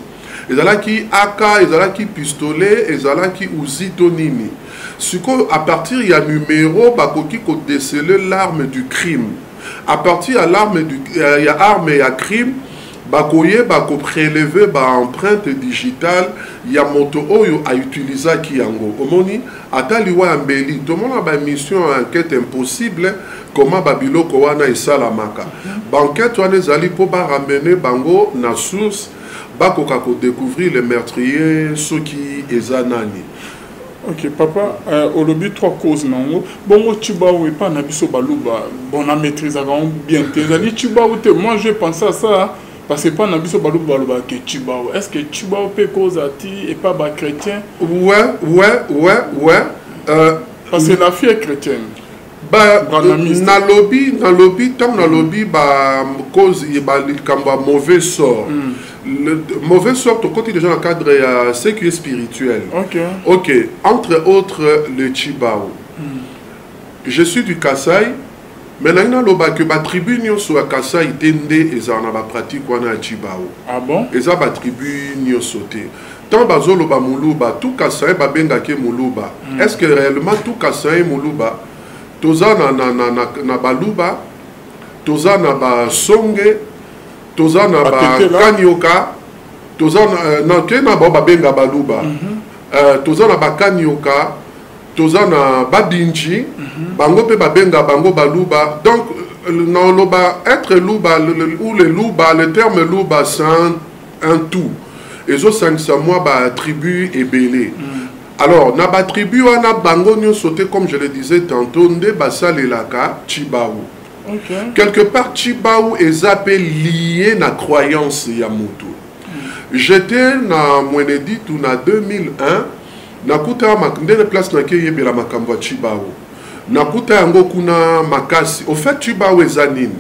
Speaker 2: ezalaki AK, ezalaki pistolet, ezalaki Uzi to nini. Sikoyo à partir ya numéro bakoki kodéceler l'arme du crime. À partir ya l'arme du ya arme ya crime, bakoyeba koprélever baempreinte digitale ya moto oyo autilisaki yango. Omoni ata liwa ya mbeli, tomona bamission ya enquête impossible, comment babiloko wana esalamaka. Baenquête wana ezali mpo baramener bango na source, bakoka kodécouvrir le meurtrier soki eza nani.
Speaker 1: Ok papa, olobi trois causes nango. Bongo tshibawu epa na biso baluba, bon, na maîtrisaka yango bien te, ezali tshibawu te? Moi, je pense à ça parce que epa na biso baluba balobaka ke tshibawu. Est ce que tshibawu mpe kozala ti epa bachrétien?
Speaker 2: Ouais.
Speaker 1: Parce que la fille est chrétienne.
Speaker 2: Ba, nalobi ntango nalobi bacause, likambo ya mauvais sort, le mauvais sort, tokoti déjà dans le cadre ya ce qui est spirituel. Ok, entre autres le tshibawu. Je suis du Kasai, mais nangi naloba ke batribu nyonso ya Kasai te nde ezala na bapratique wana ya tshibawu.
Speaker 1: Ah bon?
Speaker 2: Eza batribu nyonso te. Ntango bazoloba moluba, tout Kasai babengaki moluba, est ce que réellement tout Kasai moluba? Toza na baluba, toza na basonge, toza na bakanioka, toza na te na bao babenga baluba, toza na bakanioka, toza na babinji, bango mpe babenga bango baluba. Donc na être luba ou le luba, le terme luba, c'est un tout, ezosangisa mwa batribu ebele. Alors na batribu wana, bango nyonso te, comme je le disais tantôt, nde basalelaka tshibawu. Quelque part tshibawu eza mpe lié na croyance ya motu. J'étais na Mweneditu na 2001, nakuta ndenge place nake eyebela makambo ya tshibawu, nakuta yango kuna makasi. Au fait, tshibawu eza nini?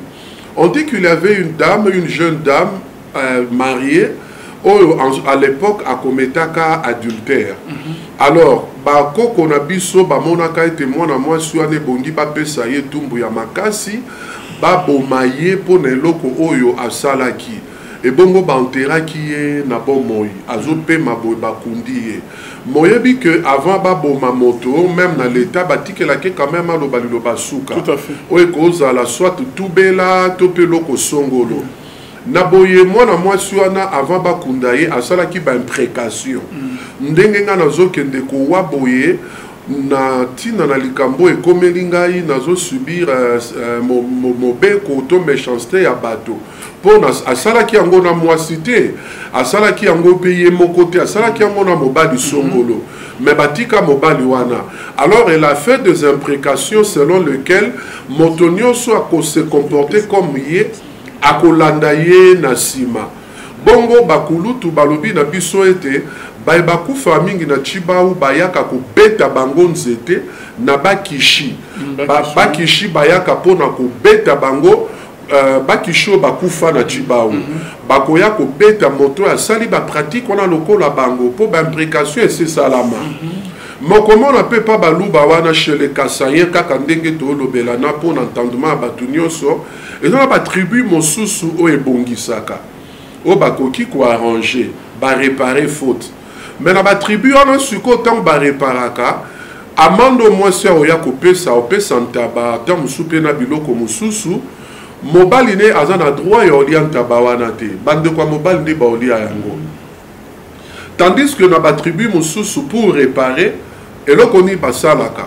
Speaker 2: On dit qu'il y avait une dame, une jeune dame mariée, oyo à l'époque akometaka adultère. Alors bakoko na biso bamonaka ete mwana mwasi wana ebongi bapesa ye tumbu ya makasi, baboma ye mpo na eloko oyo asalaki. Ebongo baenterraki ye na bomoi, azopema boye, bakundi ye. Moyebi ke avant baboma moto, même na l'état, batikelaki quand même aloba liloba suka oyo ekozala soit tubela to mpe eloko songolo. Na boye mwana mwasi wana, avant bakunda ye, asalaki baimprécation: ndenge ngai nazokende kowa boye. Na ntina na likambo oyo ekomeli ngai, nazo subir mobeko to mechancete ya bato. Mpo na, asalaki yango na mwasi te, asalaki yango mpe ye moko te, asalaki yango na mobali songolo. Mais batika mobali wana. Alors elle a fait des imprécations selon lequel moto nyonso ako se comporter comme ye, akolanda ye na nsima. Bongo bakulutu balobi na biso ete baye bakufa mingi na Tshibau bayaka kobeta bango nzete na bakishi. Bakishi bayaka mpo na kobeta bango bakishi oyo bakufa na Tshibau. Bakoya kobeta moto oyo asali ba pratique wana lokola bango mpo ba imprecation esi esalama. Mokomona mpe pa baluba wana chez les Kasaïens kaka ndenge tolobela na mpo na entendement ya bato nyonso. Eza na ba tribu mosusu oyo ebongisaka, oyo bakoki ko arranger, ba reparer faute. Mais na ba tribu wana sikoyo ntango ba reparaka, amende oyo mwasi aoya kopesa, opesa ntaba, ata mosusu mpe na biloko mosusu, mobali ne aza na droit ya olia ntaba wana te. Bandeko ya mobali nde baolia yango. Tandis que na ba tribu mosusu pour reparer, eloko nini basalaka?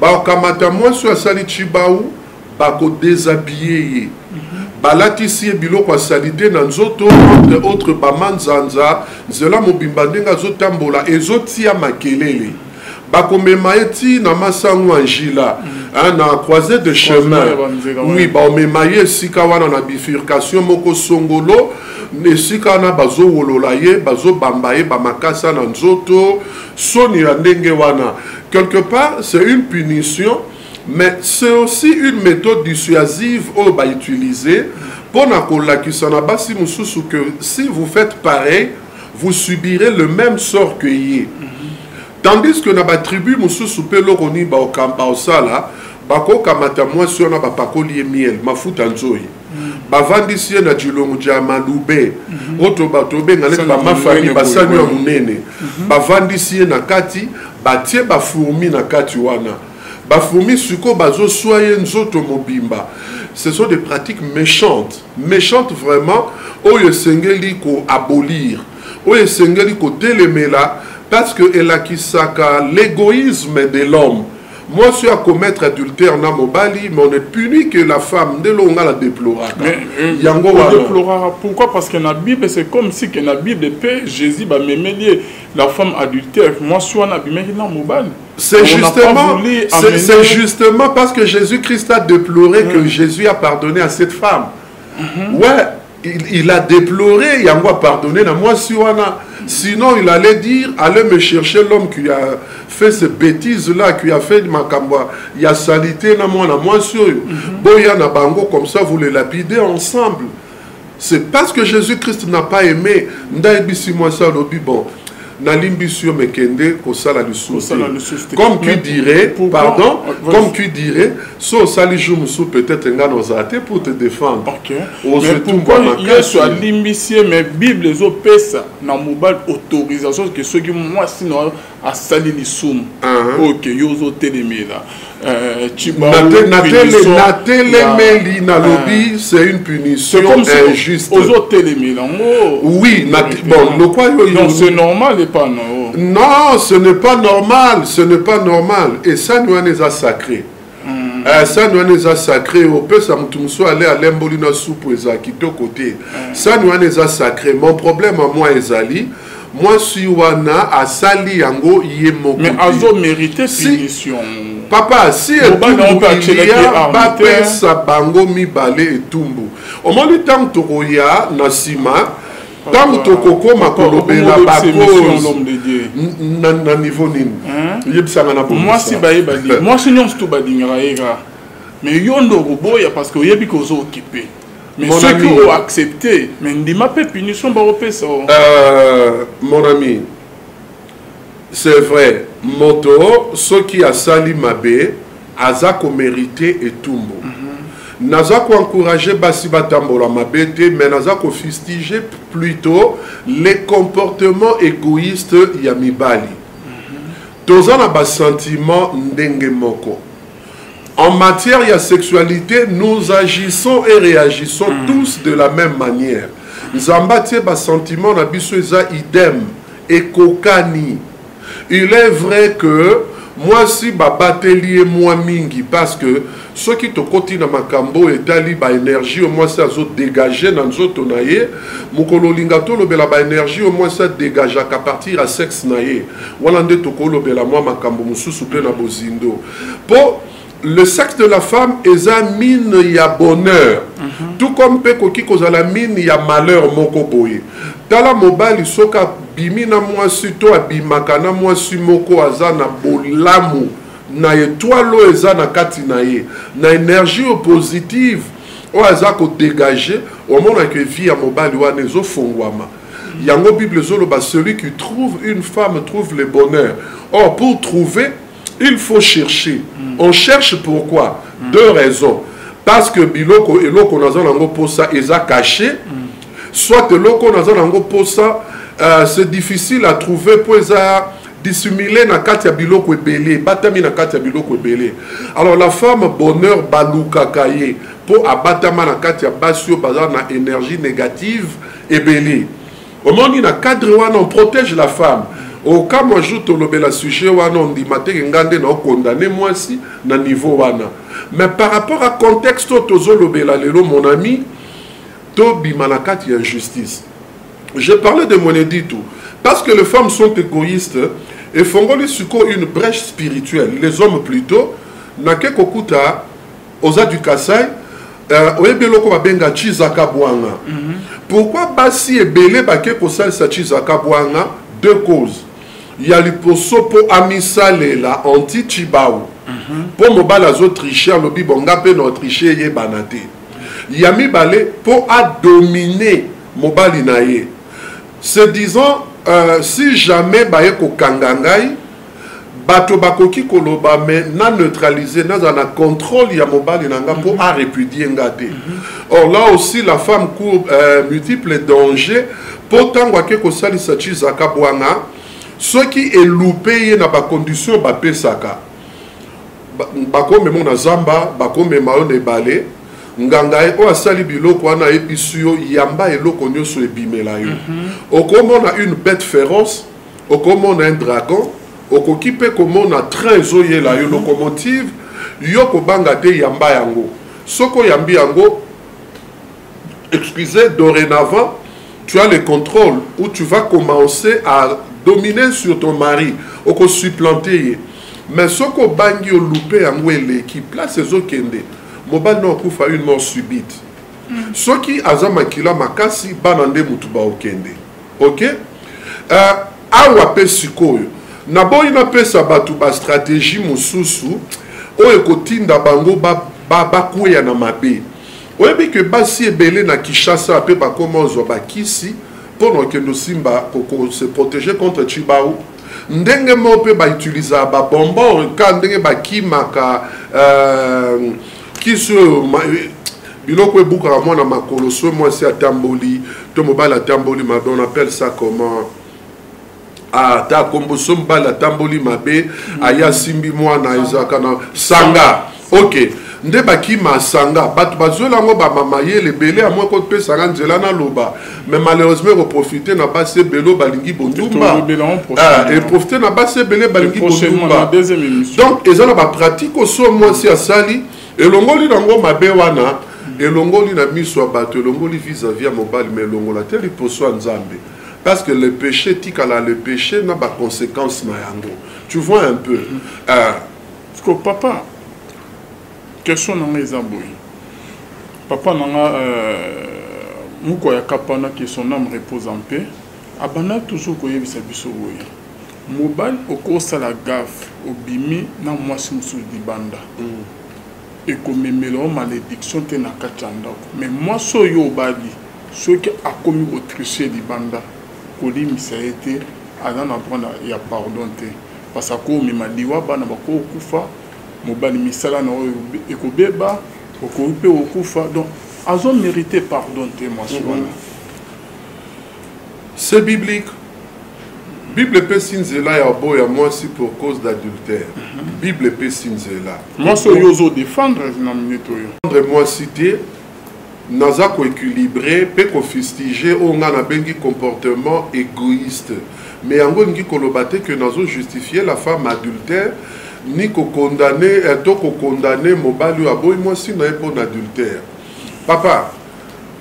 Speaker 2: Bakamata mwasi oyo asali tshibau, bako deshabiller ye, balatisi ye biloko ya salite na nzoto, entre autres ba manzanza, nzela mobimba ndenge azotambola ezotia makelele. Bakomema ye ti na masangu ya njila, hein, na croisée de chemin. Oui, baomema ye esika wana na bifurcation moko songolo, esika wana bazowolola ye, bazobamba ye bamakasa na nzoto, soni ya ndenge wana. Quelque part, c'est une punition, mais c'est aussi une méthode dissuasive oyo ba utiliser mpo na kolakisa na basi mosusu que si vous faites pareil, vous subirez le même sort que ye. Tandis que na ba tribu mosusu mpe eloko nini baosala, bakokamata mwasi wana bapakoli ye miel, mafuta nzoi, bavandisi ye na dilongo dia malube, oyo tobenga neti bamafami, basani ya monene, bavandisi ye na kati, batie bafourmi na kati wana. Ba fourmis sikoyo bazoswa ye nzoto mobimba. Ce sont des pratiques méchantes, méchantes vraiment, oyo esengeli ko abolir, oyo esengeli kotelemela, parce que elakisaka l'égoïsme de l'homme. Mwasi oyo akomettre adultère na mobali, mais on est puni que la femme. Nde eloko nga na déploraka.
Speaker 1: Mais
Speaker 2: yango wana.
Speaker 1: Déploraka pourquoi? Parce que na Bible, c'est comme si que na Bible pe Jésus bamemeli ye la femme adultère, mwasi wana abimaki na mobali.
Speaker 2: C'est justement, c'est justement parce que Jésus-Christ a déploré que Jésus a pardonné à cette femme. Ouais, il a déploré, yango a pardonné na mwasi wana. Sinon, il allait dire, allez me chercher l'homme qui a fait ces bêtises-là, qui a fait makambo ya salité na mwana mwasi oyo. Boya na bango, comme ça vous les lapidez ensemble. C'est parce que Jésus-Christ n'a pas aimé. Ndayebisi mwasi alobi, bon, nalimbisi yo, mekende kosala lisusu
Speaker 1: Kosala
Speaker 2: te.
Speaker 1: lisusu te.
Speaker 2: Comme qui
Speaker 1: Mais
Speaker 2: dirait,
Speaker 1: pourquoi?
Speaker 2: pardon,
Speaker 1: Ah, vas-y.
Speaker 2: comme qui dirait, so osali jour mosusu, peut-être nga nazala te pour te défendre. Ozwi
Speaker 1: Mais pourquoi
Speaker 2: tumba makasi.
Speaker 1: Yesu alimbisi ye, mais Bible ezopesa na mobali autorisation que soki mwasi na asali lisumu, ok, yo ozotelemela. Tshibau, punition
Speaker 2: Natelemeli,
Speaker 1: ya,
Speaker 2: nalobi, c'est une punition
Speaker 1: C'est comme si
Speaker 2: injuste.
Speaker 1: ozotelemela yango.
Speaker 2: Oui, bon, le quoi, yo, yo,
Speaker 1: Non, c'est normal et pas non.
Speaker 2: Non, ce n'est pas normal, ce n'est pas normal. Et ça, nous, on est sacré. Ça, nous, on est sacré. Opesa mutu mosusu ale alemboli na supu eza kitoko te. Ça, nous, on est sacré. Mon problème à moi ezali, mwasi wana asali yango ye moko
Speaker 1: Mais
Speaker 2: te.
Speaker 1: azo mérité
Speaker 2: Si.
Speaker 1: punition.
Speaker 2: Papa, si
Speaker 1: Mobali
Speaker 2: etumbu
Speaker 1: na mpe atielaki
Speaker 2: ilia,
Speaker 1: arme te.
Speaker 2: bapesa bango mibale etumbu. Omoni ntango tokoya na nsima, ntango tokokoma
Speaker 1: Papa,
Speaker 2: kolobela
Speaker 1: okomona
Speaker 2: ba
Speaker 1: biso émission,
Speaker 2: cause
Speaker 1: l'homme de Dieu.
Speaker 2: na niveau nini?
Speaker 1: Hein?
Speaker 2: Yebisanga na bongisa.
Speaker 1: Mwasi bayeba di. Mwasi nyonso to balingaka ye kaka. Mais yo nde okoboya parce que oyebi ke ozo occupé. Mais
Speaker 2: Mon
Speaker 1: ceux
Speaker 2: ami.
Speaker 1: qui ont accepté, mais ndima pe punition bakopesa o.
Speaker 2: Mon ami, c'est vrai, moto soki asali mabe aza komérite etumbu. Naza koencourager basi batambola mabe te, mais naza kofustiger plutôt les comportements égoïstes ya mibali. Toza na basentiment ndenge moko. En matière ya sexualité, nous agissons et réagissons tous de la même manière. Nzambe atie basentiment na biso eza idem, ekokani. Il est vrai que Mwasi babateli ye mwa mingi parce que soki tokoti na makambo oyo etali ba energie oyo mwasi azo degager na nzoto na ye, mokolo olinga tolobela ba energie oyo mwasi adegageaka à partir ya sexe na ye, wana nde tokolobela mwa makambo mosusu mpe na bozindo. Mpo le sexe de la femme eza mine ya bonheur, tout comme mpe ekoki kozala mine ya malheur moko boye. Tala mobali soki abimi na mwasi to abimaka na mwasi moko aza na bolamu na etoile oyo eza na kati na ye, na energie oyo positive oyo aza ko degager, omona que vie ya mobali wana ezofongwama. Yango Bible ezoloba celui qui trouve une femme trouve le bonheur. Or pour trouver il faut chercher. On cherche pourquoi? Deux raisons. Parce que biloko eloko naza nango posa eza caché, soit eloko naza nango posa c'est difficile à trouver po eza dissimulé na kati ya biloko ebele, batami na kati ya biloko ebele. Alors la femme bonheur balukaka ye po abatama na kati ya basi oyo baza na énergie négative ebele. Omoni na cadre wana on protège la femme. Au cas moi jour tolobela sujet wana ondima te ke nga nde na condamner mwasi na niveau wana. Mais par rapport à contexte oyo tozolobela lelo mon ami, tobima na kati ya injustice. Je parlais de Mweneditu parce que les femmes sont égoïstes et fongoli siko une brèche spirituelle, les hommes plutôt, nake kokuta oza du Kasai, oyebi eloko babenga Chizaka Bwanga. Pourquoi basi ebele bake kosalisa Chizaka Bwanga? Deux causes. Ya liposo po amisalela anti Chibau. Po mobali azo tricher, alobi bon nga pe na tricher yebana te. Ya mibale po a dominer mobali na ye. Se disant si jamais baye kokanga ngai, bato bakoki koloba mais na neutraliser, naza na contrôle ya mobali na nga po a répudier nga te. Or là aussi la femme court multiples dangers po tango ake kosalisa Chizaka Bwanga, soki eloupe ye na ba conditions bapesaka, bakomema na zamba, bakomema yo na ebale, nganga ye oyo asali biloko wana ayebisi yo yamba eloko nyonso ebimela yo. Okomona une bête féroce, okomona un dragon, okoki pe komona train ezoyela yo, locomotive, yo kobanga te, yamba yango. Soki oyambi yango, excusez, dorénavant, tu as le contrôle où tu vas commencer à dominer sur ton mari, oko supplanter ye. Mais soki obangi olupe yango eleki, place ezokende, mobali na okufa une mort subite. Soki aza makila makasi, bana nde mutu baokende. Ok? Awa pe sikoyo, naboyi napesa bato ba stratégie mosusu oyo ekotinda bango bakweya na mabe. Oyebi ke basi ebele na Kinshasa pe bakoma ozwa bakisi mpo na okende osimba se protéger contre Chibau. Ndenge moko pe ba utilisaka ba bonbon ka ndenge bakimaka kisi oyo biloko ebukaka mwana makolo, so mwasi atamboli to mobali atamboli mabe, on appelle ça comment? Ah, ta kombo, so mobali atamboli mabe, aya simbi mwana, ezalaka na sanga. Ok, nde bakima sanga, bato bazwela yango ba mama yele ebele ya moko kopesaka nzela na loba, mais malheureusement ekoprofite na basi ebele oyo balingi bondumba.
Speaker 1: Tolobela yango prochainement.
Speaker 2: Ah, eprofite na basi ebele balingi
Speaker 1: Prochainement,
Speaker 2: bondumba.
Speaker 1: na deuxième émission.
Speaker 2: Donc eza na ba pratique oyo so mwasi asali, elongoli nango mabe wana, elongoli na miso ya bato, elongoli vis-à-vis ya mobali, mais elongola te liposo ya Nzambe. Parce que le péché tikala le péché na ba conséquences na yango. Tu vois un peu.
Speaker 1: Parce que papa, question na nga eza boye. Papa na nga moko ya kapana que son âme repose en paix, abanda toujours koyebisa biso boye. Mobali okosala gaffe, obimi na mwasi mosusu libanda. Ekomemela yo malédiction te na kati ya ndako. Mais mwasi oyo obali, soki akomi kotricher libanda, kolimisa ye te, aza na droit ya pardon te. Parce que akomema liwa, bana bakokufa, mobali misala na oyo ekobeba, okoki mpe kokufa. Donc azo mériter pardon te mwasi wana.
Speaker 2: C'est biblique. Bible epesi nzela ya boya mwasi pour cause d'adultère. Bible epesi nzela.
Speaker 1: Mwasi oyo ozo défendre na minute oyo.
Speaker 2: Défendre mwasi te, naza koéquilibrer pe kofustiger oyo nga nabengi comportement égoïste. Mais yango elingi koloba te que nazo justifier la femme adultère ni ko condamner eh, to ko condamner mobali oyo aboyi mwasi na ye mpo na adultère. Papa,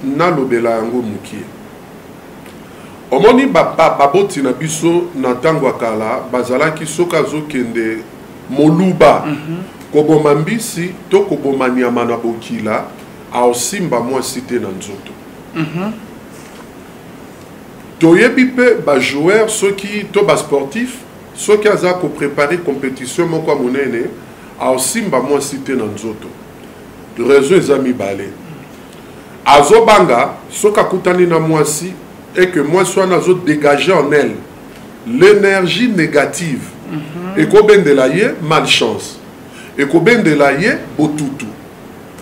Speaker 2: nalobela yango mokie. Omoni baboti ba, ba na biso na ntango ya kala bazalaki soki azokende moluba mm -hmm. koboma mbisi to koboma nyama na bokila aosimba mwasi te na nzoto. Mm -hmm. Toyebi pe ba joueurs soki to ba sportifs soki aza ko preparer competition moko ya monene aosimba mwasi te na nzoto. Raison eza mibale. Azobanga soki akutani na mwasi et que mwasi wana azo degager en elle l'énergie négative mm -hmm. ekobendela ye malchance, ekobendela ye botutu.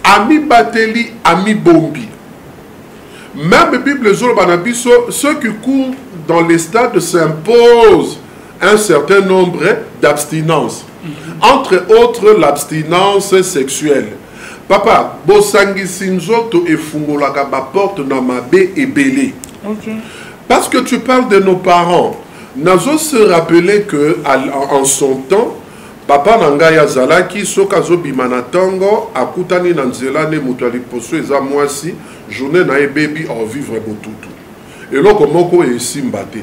Speaker 2: Amibateli, amibombi. Même Bible ezoloba na biso ceux qui courent dans les stades s'imposent un certain nombre d'abstinences. Entre autres l'abstinence sexuelle. Papa, bosangisi nzoto efungolaka ba porte na mabe ebele. Okay. Parce que tu parles de nos parents. Nazo se rappeler que en son temps, Papa na ngai azalaki soki azobima na tongo akutani na nzela ne moto ya liposo eza mwasi journee na ye ebebi au vivre botutu eloko moko esimba te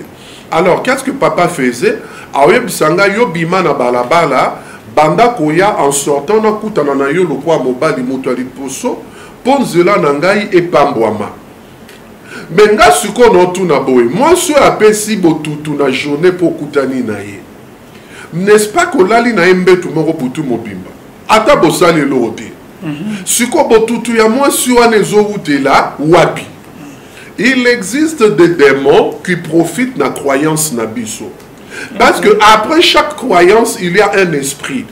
Speaker 2: alors qu'est-ce que papa faisait aoyebisa ngai yo bima na balabala banda koya en sortant nakutana na yo lokola mobali moto ya liposo mpo nzela na ngai epambwama me nga sikoyo naotuna boye mwasi oyo apesi botutu na journée mpo okutani na ye N'est-ce pas kolali na ye mbetu moko butu mobimba ata bosali eloko te mhm. sikoyo botutu ya mwasi wana ezowutela wapi? Il existe des démons qui profitent na croyance na biso parce que après chaque croyance il y a un esprit.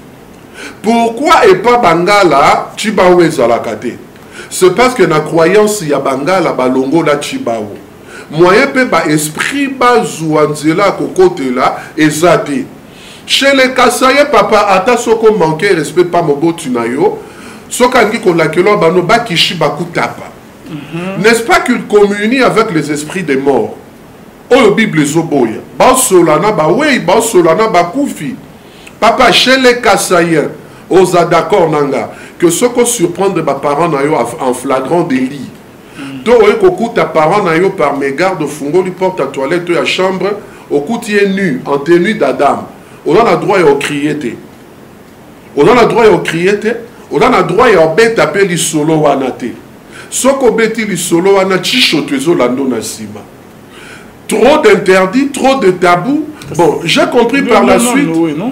Speaker 2: Pourquoi epa bangala tshibawu ezalaka te? C'est parce que na croyance ya bangala balongola tshibawu. Moyen pe ba esprit bazua nzela ya kokotela eza te. Chez les Kasaïens papa ata soki o manquer respect pa moboti na yo soki alingi kolakela bano bakishi bakutapa. Mm -hmm. N'est-ce pas qu'il communie avec les esprits des morts? Oyo Bible ezoboya. Basola na bawei, basola na bakufi. Papa chez les Kasaïens oza d'accord na nga que soki o surprendre ba parents na yo en flagrant délit To oye kokuta parent na yo par megarde ofungoli porte ya toilette to ya chambre okuti ye nu en tenue d'Adam oza na droit ya ocrier te oza na droit ya ocrier te oza na droit ya obeta pe lisolo wana te soki obeti lisolo wana chishoto ezolando na nsima trop d'interdits trop de tabous bon j'ai compris par la suite
Speaker 1: Noé, non?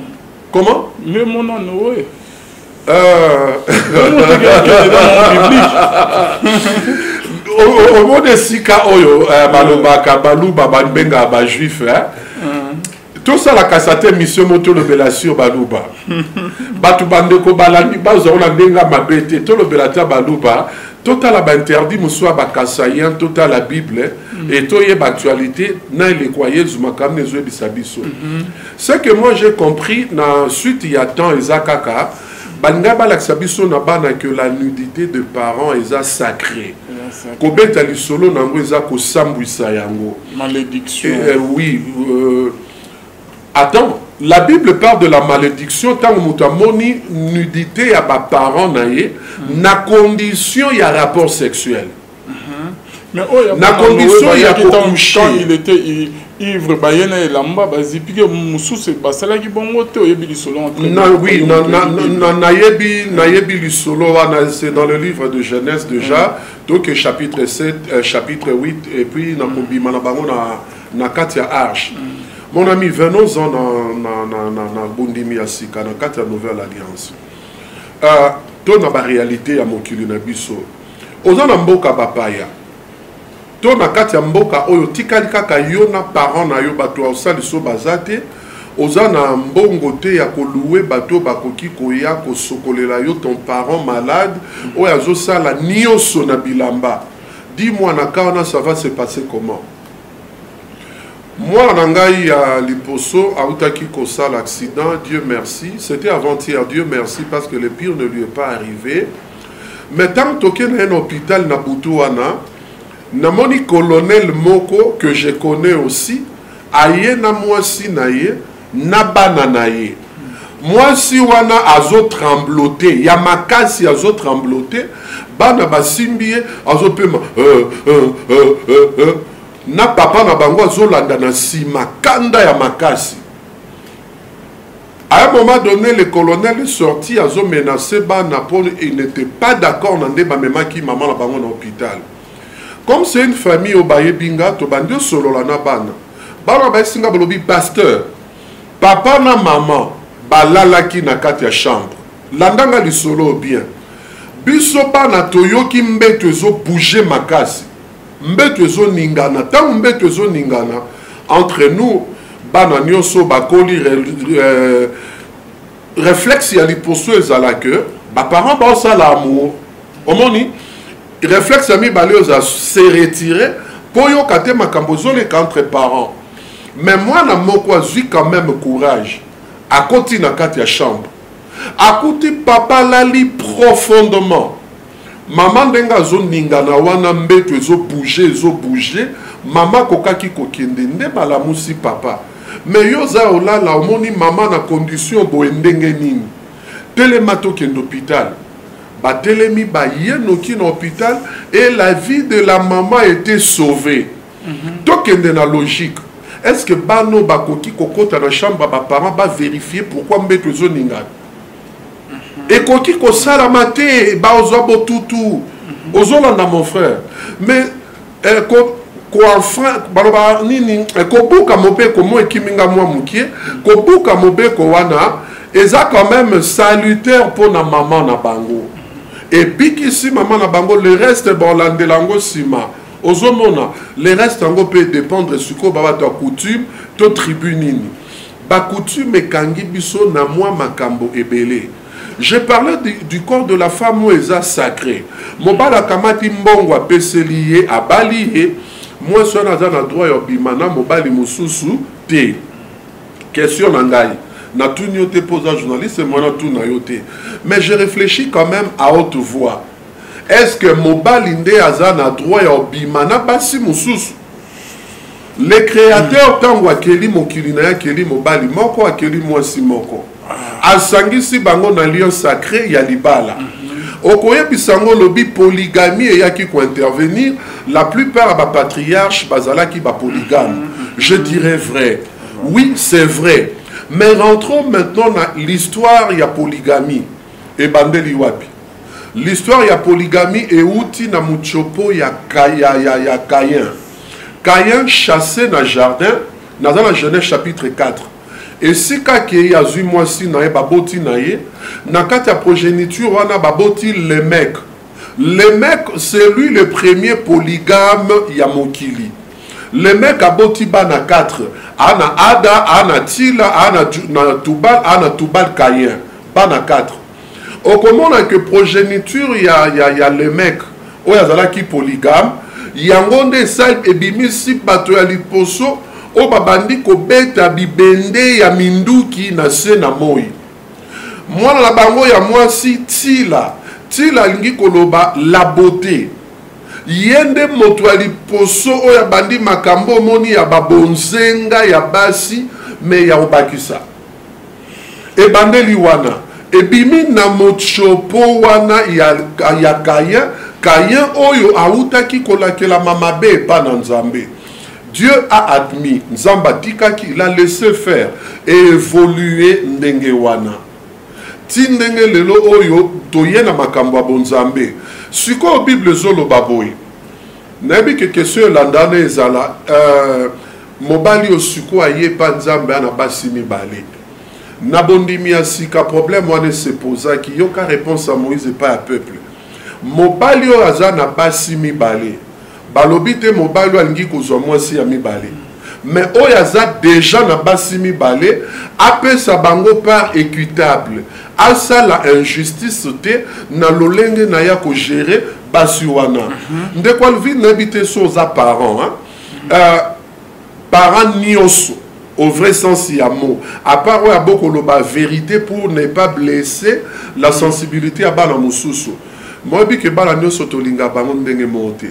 Speaker 2: Comment
Speaker 1: Mieux mon nom Noé.
Speaker 2: Euh... omoni esika oyo eh, balobaka baluba babengaka bajuif eh? Tosalaka sa te mission mo tolobela sur baluba bato bandeko balandi bazwa na ndenge ya mabe te tolobela ta baluba totala bainterdit mosusu ya bakasayen totala bible mm. e toyeba actualité na eleko ya yezu makambo ezoyebisa biso mm -hmm. Ce que moi j'ai compris na suite ya temps eza kaka balinga balakisa biso na bana que la nudité de parents eza sacré. Kobeta lisolo na yango eza kosambwisa yango.
Speaker 1: Malédiction.
Speaker 2: Eh, eh, oui. Euh, attends, la Bible parle de la malédiction tant moto amoni nudité ya ba parents na ye mm. na condition ya rapport sexuel.
Speaker 1: Mais oyo
Speaker 2: na condition ya kokouche
Speaker 1: quand il était ivre baye na elamba bazipike mosusu basalaki bongo te oyebi lisolo
Speaker 2: na oui na nayebi nayebi lisolo wana c'est dans le livre de Genèse déjà mm. donc chapitre 7 euh, chapitre 8 et puis na kobima na bango na na kati ya arche mm. mon ami venons-en na na na na, na bondimi ya sika na kati ya nouvelle alliance euh, to na ba réalité ya mokili na biso Oza na mboka ba paya to na kati ya mboka oyo otikali kaka yo na parents na yo batu ya kosaliso baza te oza na mbongo te ya ko louer batu oyo bakoki koya kosokolela yo ton parent malade oyo azosala nioso na bilamba dis moi na cas wana ça va se passer comment? Mwana na ngai ya liposo awutaki kosala accident Dieu merci c'etait avant hier Dieu merci parce que le pire ne lui est pas arrive Mais tango toke na ye na hopital na butu wana, namoni colonel moko que je connais aussi, Aye na mwasi na ye na bana na ye. Mwasi wana azo trembloter ya makasi, azo trembloter, bana basimbi ye, azopema euh, euh, euh, euh, euh. Na papa na bango azolanda na nsima, kanda ya makasi. À un moment donné, le colonel est sorti, azo menacer bana pour il n'était pas d'accord na nde bamemaki mama na bango na hôpital. Comme c'est une famille oyo bayebi nga, tobandi osolola na bana. Bana bayesi nga balobi pasteur, papa na mama balalaki na kati ya chambre. Landa nga lisolo bien. Biso bana toyoki mbeto ezo bouger makasi. Mbeto ezoningana. Ntango mbeto ezoningana, entre nous, bana nyonso bakoli réflexe ya liposo ezala que ba parents baosala amour. Omoni réflexe ya mibale oza se retirer mpo oyoka te makambo ezoleka entre parents. Mais mwana moko azwi quand même courage, akoti na kati ya chambre, akuti papa alali profondément. Mama ndenge azoningana wana, mbeto ezobouge, ezobouge, mama akokaki kokende nde balamusi papa. Mais yo oza olala, omoni mama na condition boye ndenge nini? Telema tokende hôpital. Batelemi, baye noki na hôpital et la vie de la maman était sauvée. Tokende na logique. Est-ce que bano bakoki kokota na chambre ya baparents bavérifie pourquoi mbeto ezoningana? Ekoki kosalama te, bazwa botutu. Ozolanda mon frère? Mais ko baloba nini, kobuka mobeko mo ekimi nga mwa mokie. Kobuka mobeko wana eza quand même salutaire mpona mama na bango, ebikisi mama na bango. Le reste baolandela yango nsima. Ozomona, le reste yango mpe dépendre sikoyo ba bato ya coutume to tribu nini. Bacoutume ekangi biso na mwa makambo ebele. Je parlais du corps de la femme oyo eza sacré. Mobali akamati mbongo, apeseli ye, abali ye. Mwasi wana aza na droit ya obima na mobali mosusu te. Question na ngai, natuni yo te mpo oza journaliste, moi natuna yo te, mais je réfléchis quand même à haute voix. Est ce que mobali nde aza na droit ya obima na basi mosusu? Le créateur, ntango akeli mokili na ye, akeli mobali moko, akeli mwasi moko, asangisi bango na lien sacré ya libala. Okoyebisa yango, olobi polygamie eyaki kointervenir. La plupart ya bapatriarche bazalaki bapolygame. Je dirais vrai, oui, c'est vrai. Mais rentrons maintenant na l'histoire ya polygamie. Ebandeli wapi? L'histoire ya polygamie euti na mutiopo ya Caïn. Caïn chassé na jardin, naza na Genèse chapitre 4. Esika akei, azwi mwasi na ye, baboti na ye. Na kati ya progéniture wana baboti Lemek. Lemek, c'est lui le premier polygame ya mokili. Lemek aboti bana 4: ana Ada, ana Tila, ana na Tubal, ana Tubal Caïn, bana 4. Okomona ke progéniture ya Lemek oyo azalaki polygame, yango nde esali ebimisi bato ya liposo oyo babandi kobeta bibende ya minduki na se na moi. Mwana na bango ya mwasi Tila, Tila alingi koloba la beauté, ye nde moto ya liposo oyo abandi makambo omoni ya babonzenga ya basi. Me ya kobakisa, ebandeli wana ebimi na motsopo wana ya Caïn. Caïn oyo awutaki kolakelama mabe epa na Nzambe. Dieu a admis, Nzambe atikaki, il a laissé faire et évoluer ndenge wana ti ndenge lelo oyo toye na makambo ya bonzambe. Sikoyo Bible ezoloba boye. Nayebi ke question elanda wana ezala mobali oyo sikoyo aye epa Nzambe ana basi mibale. Na bondimi ya sika, problème wana esepozaki. Yoka réponse ya Moïse epai ya peuple. Mobali oyo aza na basi mibale, balobi te mobali oyo alingi kozwa mwasi ya mibale, mais oyo aza déjà na basi mibale, apesa bango part équitable, asala injustice te na lolenge na ya kogérer basi wana. Ndeko Alvin, nayebi te so oza parent, hein? Parent nyonso au vrai sens ya mot, à part oyo abokoloba vérité pour ne pas blesser la sensibilité ya bana mosusu. Moyebi ke bana nyonso tolinga bango ndenge moko te.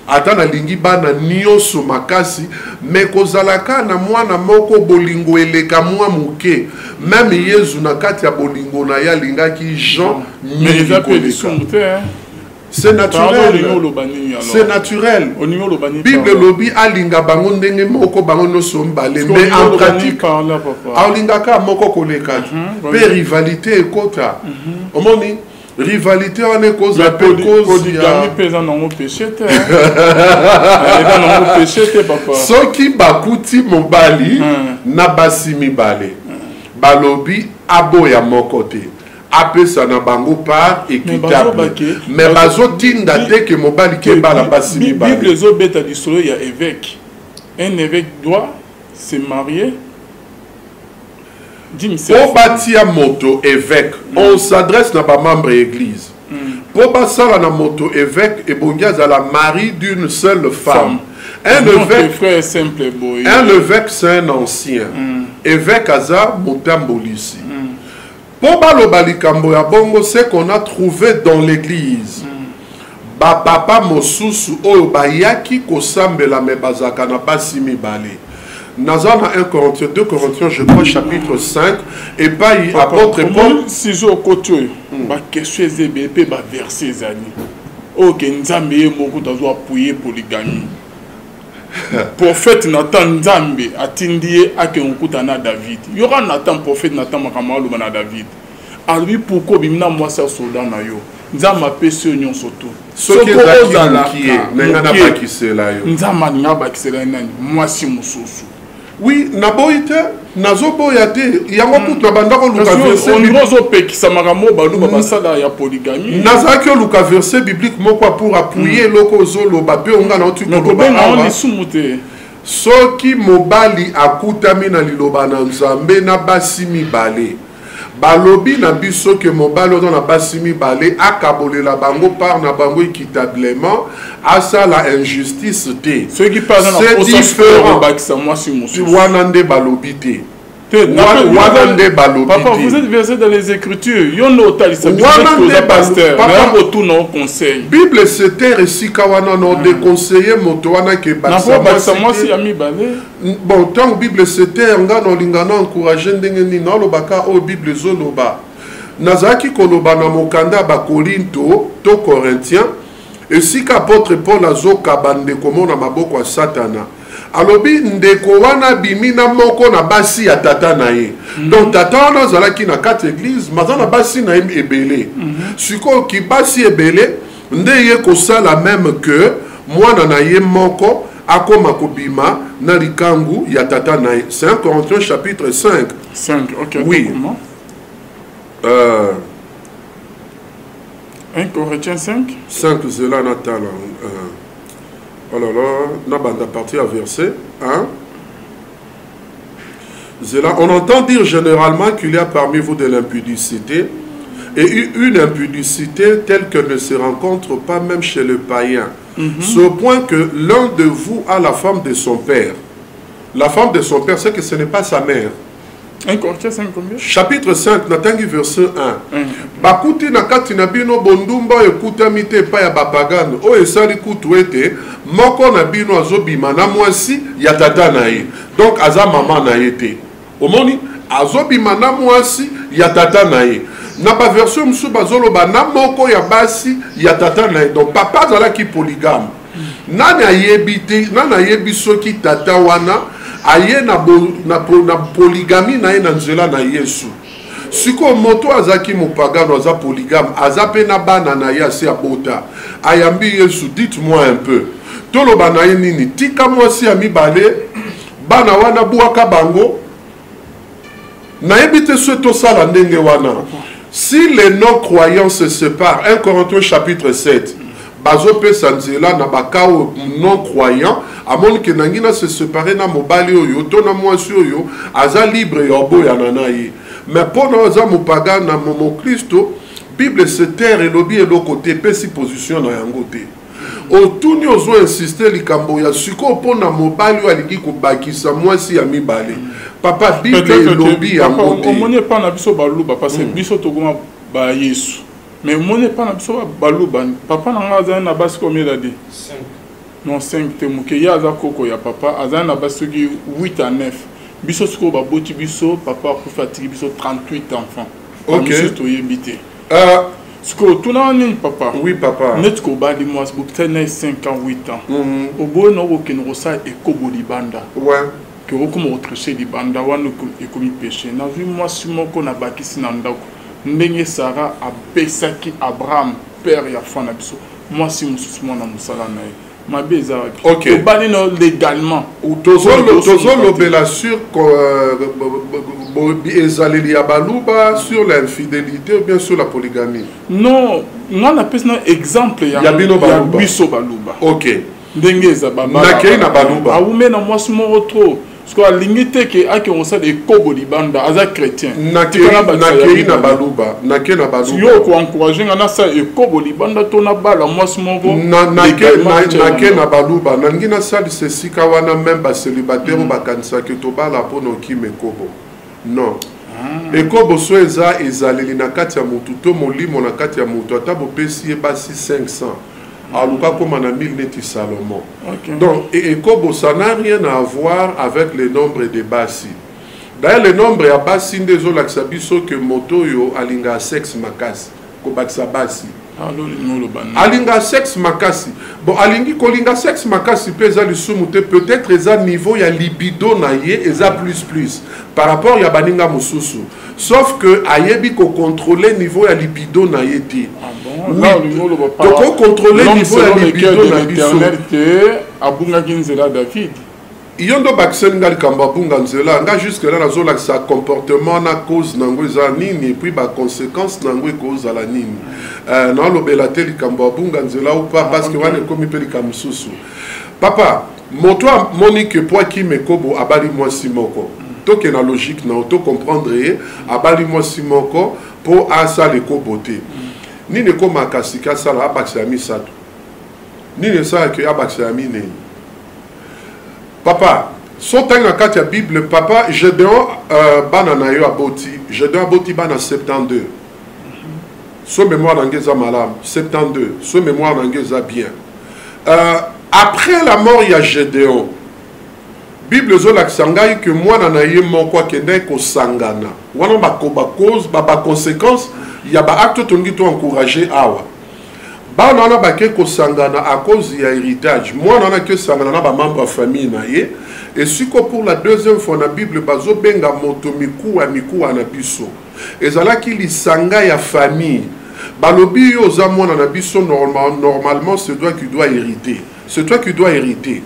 Speaker 2: Ata nalingi bana nioso makasi mais kozala ka na mwana moko bolingo eleka mwa moke meme yezu na kati ya bolingo na ye alingaki Jean mingi koleka. C'est naturel. C'est naturel. Bible elobi alinga bango ndenge moko bango nyonso mibale mais en pratique alingaka moko koleka mpe rivalité ekota omoni Rivalite wana ekozala pe cause
Speaker 1: polygamie pe eza nango péché te eza nango péché te papa
Speaker 2: soki bakuti mobali hmm. na basi mibale hmm. balobi aboya moko te apesa na bango part équitable mais bazotinda te ke mobali kebala basi mibale
Speaker 1: bible ezobeta lisolo ya évêque un évêque doit se marier.
Speaker 2: Po batia moto eveque, on s'adresse na ba membres ya eglise. Po basala na moto eveque ebongi azala mari d'une seule femme. Un eveque,
Speaker 1: frère simple boye.
Speaker 2: Un eveque c'est un ancien. Eveque aza motambolisi. Po baloba likambo ya bongo ce qu'on a trouve dans l'eglise. Ba papa mosusu oyo bayaki kosambela mais bazalaka na basi mibale. Naza na 1 Corinthiens, 2 Corinthiens je crois chapitre 5 epayi apotre Paul.
Speaker 1: Sujet okoti oyo ba question eza ebele pe ba verset ezali oyo ke Nzambe ye moko kutu azo appuyer polygamie. Prophète Nathan Nzambe atindi ye akende kokutana na David. Yoka Nathan prophète Nathan makambo aloba na David. Alobi pourquoi obimi na mwasi ya soda na yo? Nzambe apesi yo nyonso tu.
Speaker 2: Soki ezalaki mokie, na nga nabakisela yo.
Speaker 1: Nzambe alingi abakisela ye nani? Mwasi mosusu.
Speaker 2: Oui, naboyi te, nazoboya te. Yango kutu nabanda koluka verset
Speaker 1: biblique. Ozopekisa makambo oyo baluba basala ya polygamie.
Speaker 2: Nazalaki oluka verset biblique moko pour appuyer eloko ozoloba mpe onga nauti koloba
Speaker 1: awa. Lisumu te.
Speaker 2: Soki mobali akutami na liloba na Nzambe na basi mibale, Balobi na biso que mobali oza na basi mibale akabolela bango part na bango equitablement, asala injustice te.
Speaker 1: Soki pe aza na posa sikoyo ya kobakisa mwasi mosusu.
Speaker 2: Wana nde balobi te. Wana nde balobi
Speaker 1: te. Papa, vous êtes versé dans les écritures. Yo nde otalisa biso que oza pasteur. Naya kotuna yo conseil.
Speaker 2: Bible se taire esika wana na odeconseiller moto wana ke
Speaker 1: bakisa mwasi ya mibale.
Speaker 2: Bon, ntango Bible se taire, nga naolinga na encourager ndenge nini? Naoloba kaka oyo Bible ezoloba. Nazalaki koloba na mokanda ya Bakolinto to Corinthiens, esika apotre Paul azokaba ndeko moko na maboko ya Satana. Alobi ndeko wana abimi na moko na basi ya tata na ye. Donc tata wana azalaki na kati eglise, mais aza na basi na ye ebele. Sikoyo kibasi ebele nde ye kosala meme que mwana na ye moko akoma kobima na likangu ya tata na ye. C'est 1 Corinthiens chapitre 5.
Speaker 1: 5, ok.
Speaker 2: Oui.
Speaker 1: 1 Corinthiens 5.
Speaker 2: 5 zela na tala. Oh là là, na banda partie à verset 1. Zela, on entend dire généralement qu'il y a parmi vous de l'impudicité, et une impudicité telle que ne se rencontre pas même chez le païen. Ce point que l'un de vous a la femme de son père. La femme de son père, c'est que ce n'est pas sa mère.
Speaker 1: 1 Corinthiens 5 combien?
Speaker 2: Chapitre 5, natangi verset 1. Bakuti na kati na bino bondumba oyo ekutami te epai ya bapagano, oyo esali kutu ete moko na bino azobima na mwasi ya tata na ye. Donc aza mama na ye te. Omoni? Azobima na mwasi ya tata na ye. Na ba version mosusu bazoloba na moko ya basi ya tata na ye. Donc papa azalaki polygame. Nani ayebi te, nani ayebi soki tata wana aye na, bo, na, na polygamie na ye na nzela na Yesu. Sikoyo moto azalaki mopagano aza polygame, aza pe na bana na ye asi abota, ayambi Yesu, dites-moi un peu, toloba na ye nini? Tika mwasi ya mibale, bana wana bwaka bango. Nayebi te soki tosala ndenge wana. Si les non-croyants se separent, 1 Corinthiens chapitre 7, bazopesa nzela na ba cas oyo non-croyant amoni ke nangi na se separer na mobali oyo to na mwasi oyo, aza libre ya oboyana na ye. Mais mpo na oyo aza mopagano na mokristo, Bible se taire, elobi eloko te, epesi position na yango te. Otuni ozo insister likambo ya sikoyo mpo na mobali oyo alingi kobakisa mwasi ya mibale. Papa, Bible
Speaker 1: Peut-être que
Speaker 2: elobi
Speaker 1: papa,
Speaker 2: yango te.
Speaker 1: omoni epa na biso baluba, parce que biso tokoma ba Yesu. Mais omoni epa na biso baluba, papa na nga azali na basi combien d'années?
Speaker 7: 5.
Speaker 1: Non, 5 te, moke. Ye aza koko ya papa, aza na basi soki 8 à 9. Biso sikoyo baboti biso, papa akufi atiki biso 38 enfants. Misusu toyebi te. Sikoyo tuna nini, papa?
Speaker 2: Oui, papa.
Speaker 1: Neti kobali mwasi, bopesani na ye 5 ans, 8 ans, oboyi na okokende kosala ekobo libanda, ke okoma kotriche libanda, wana ekomi péché. Nazwi mwasi moko, nabakisi na ndako, ndenge Sara apesaki Abraham, père ya foi na biso, mwasi mosusu, mwana mosala na ye. Mabe eza wapi? Tobali no légalement.
Speaker 2: Tozolobela sur ezaleli ya Baluba, sur l'infidélité ou bien sur la polygamie?
Speaker 1: Non, nga napesi na exemple
Speaker 2: ya bino.
Speaker 1: Ya biso Baluba. Ndenge eza.
Speaker 2: Nakei na Baluba.
Speaker 1: Awume na mwasi moko trop, sikoyo alingi te ke akende kosala ekobo libanda, aza chrétien.
Speaker 2: Nakei na Baluba, nakei na Baluba.
Speaker 1: Yo okoencourage nga nasala ekobo libanda to nabala mwasi moko?
Speaker 2: Nake na Baluba, nalingi nasalisa esika wana même bacélibataire oyo bakanisaki tobala mpona okima ekobo. Non, ekobo so eza ezaleli na kati ya motu to molimo na kati ya motu. Ata bopesi ye basi 500, aluka koma na 1000 neti Salomon. Donc ekobo, ça n'a rien à voir avec le nombre de basi. D'ailleurs, le nombre ya basi nde ezolakisa biso ke moto oyo alingaka sexe makasi, kobakisa basi, alinga sexe makasi. Bon, alingi kolinga sexe makasi mpe eza lisumu te. Peut-être eza niveau ya libido na ye eza plus plus par rapport ya baninga mosusu, sauf que ayebi kocontrôle niveau ya libido na ye te.
Speaker 1: Oui,
Speaker 2: tokocontrôle niveau ya libido na biso.
Speaker 1: Abungaki nzela David.
Speaker 2: Yo nde obakiseli nga likambo abunga nzela. Nga jusque là nazolakisa comportement na cause nango eza nini, et puis baconséquence nango ekozala nini. Naolobela te likambo abunga nzela ou pas, parce que wana ekomi mpe likambo mosusu. Papa, moto amoni ke po akima ekobo, abali mwasi moko. Toke na logique na yo, tocomprendre ye. Abali mwasi moko mpo asala ekobo te. Nini ekomaka sika? Asala, abakisa ya misato. Nini esalaki abakisa ya minei? Papa, so ntangi na kati ya Bible, papa Gédéon, bana na yo aboti, Gédéon aboti bana 72, so mémoire na ngai eza malamu, 72, so mémoire na ngai eza bien. Après la mort ya Gédéon, Bible ezolakisa ngai ke mwana na ye moko akendaki kosangana wana. Bacause, baconséquence ya baacte oyo tolingi to encourage awa, bana wana bake kosangana à cause ya héritage. Mwana wana ake osangana na bamembre ya famille na ye. Esiko pour la deuxième fois na Bible bazobenga moto mikuwa. Mikuwa na biso ezalaki lisanga ya famille. Balobi: yo oza mwana na biso, normalement c'est toi qui dois hériter, c'est toi qui dois hériter.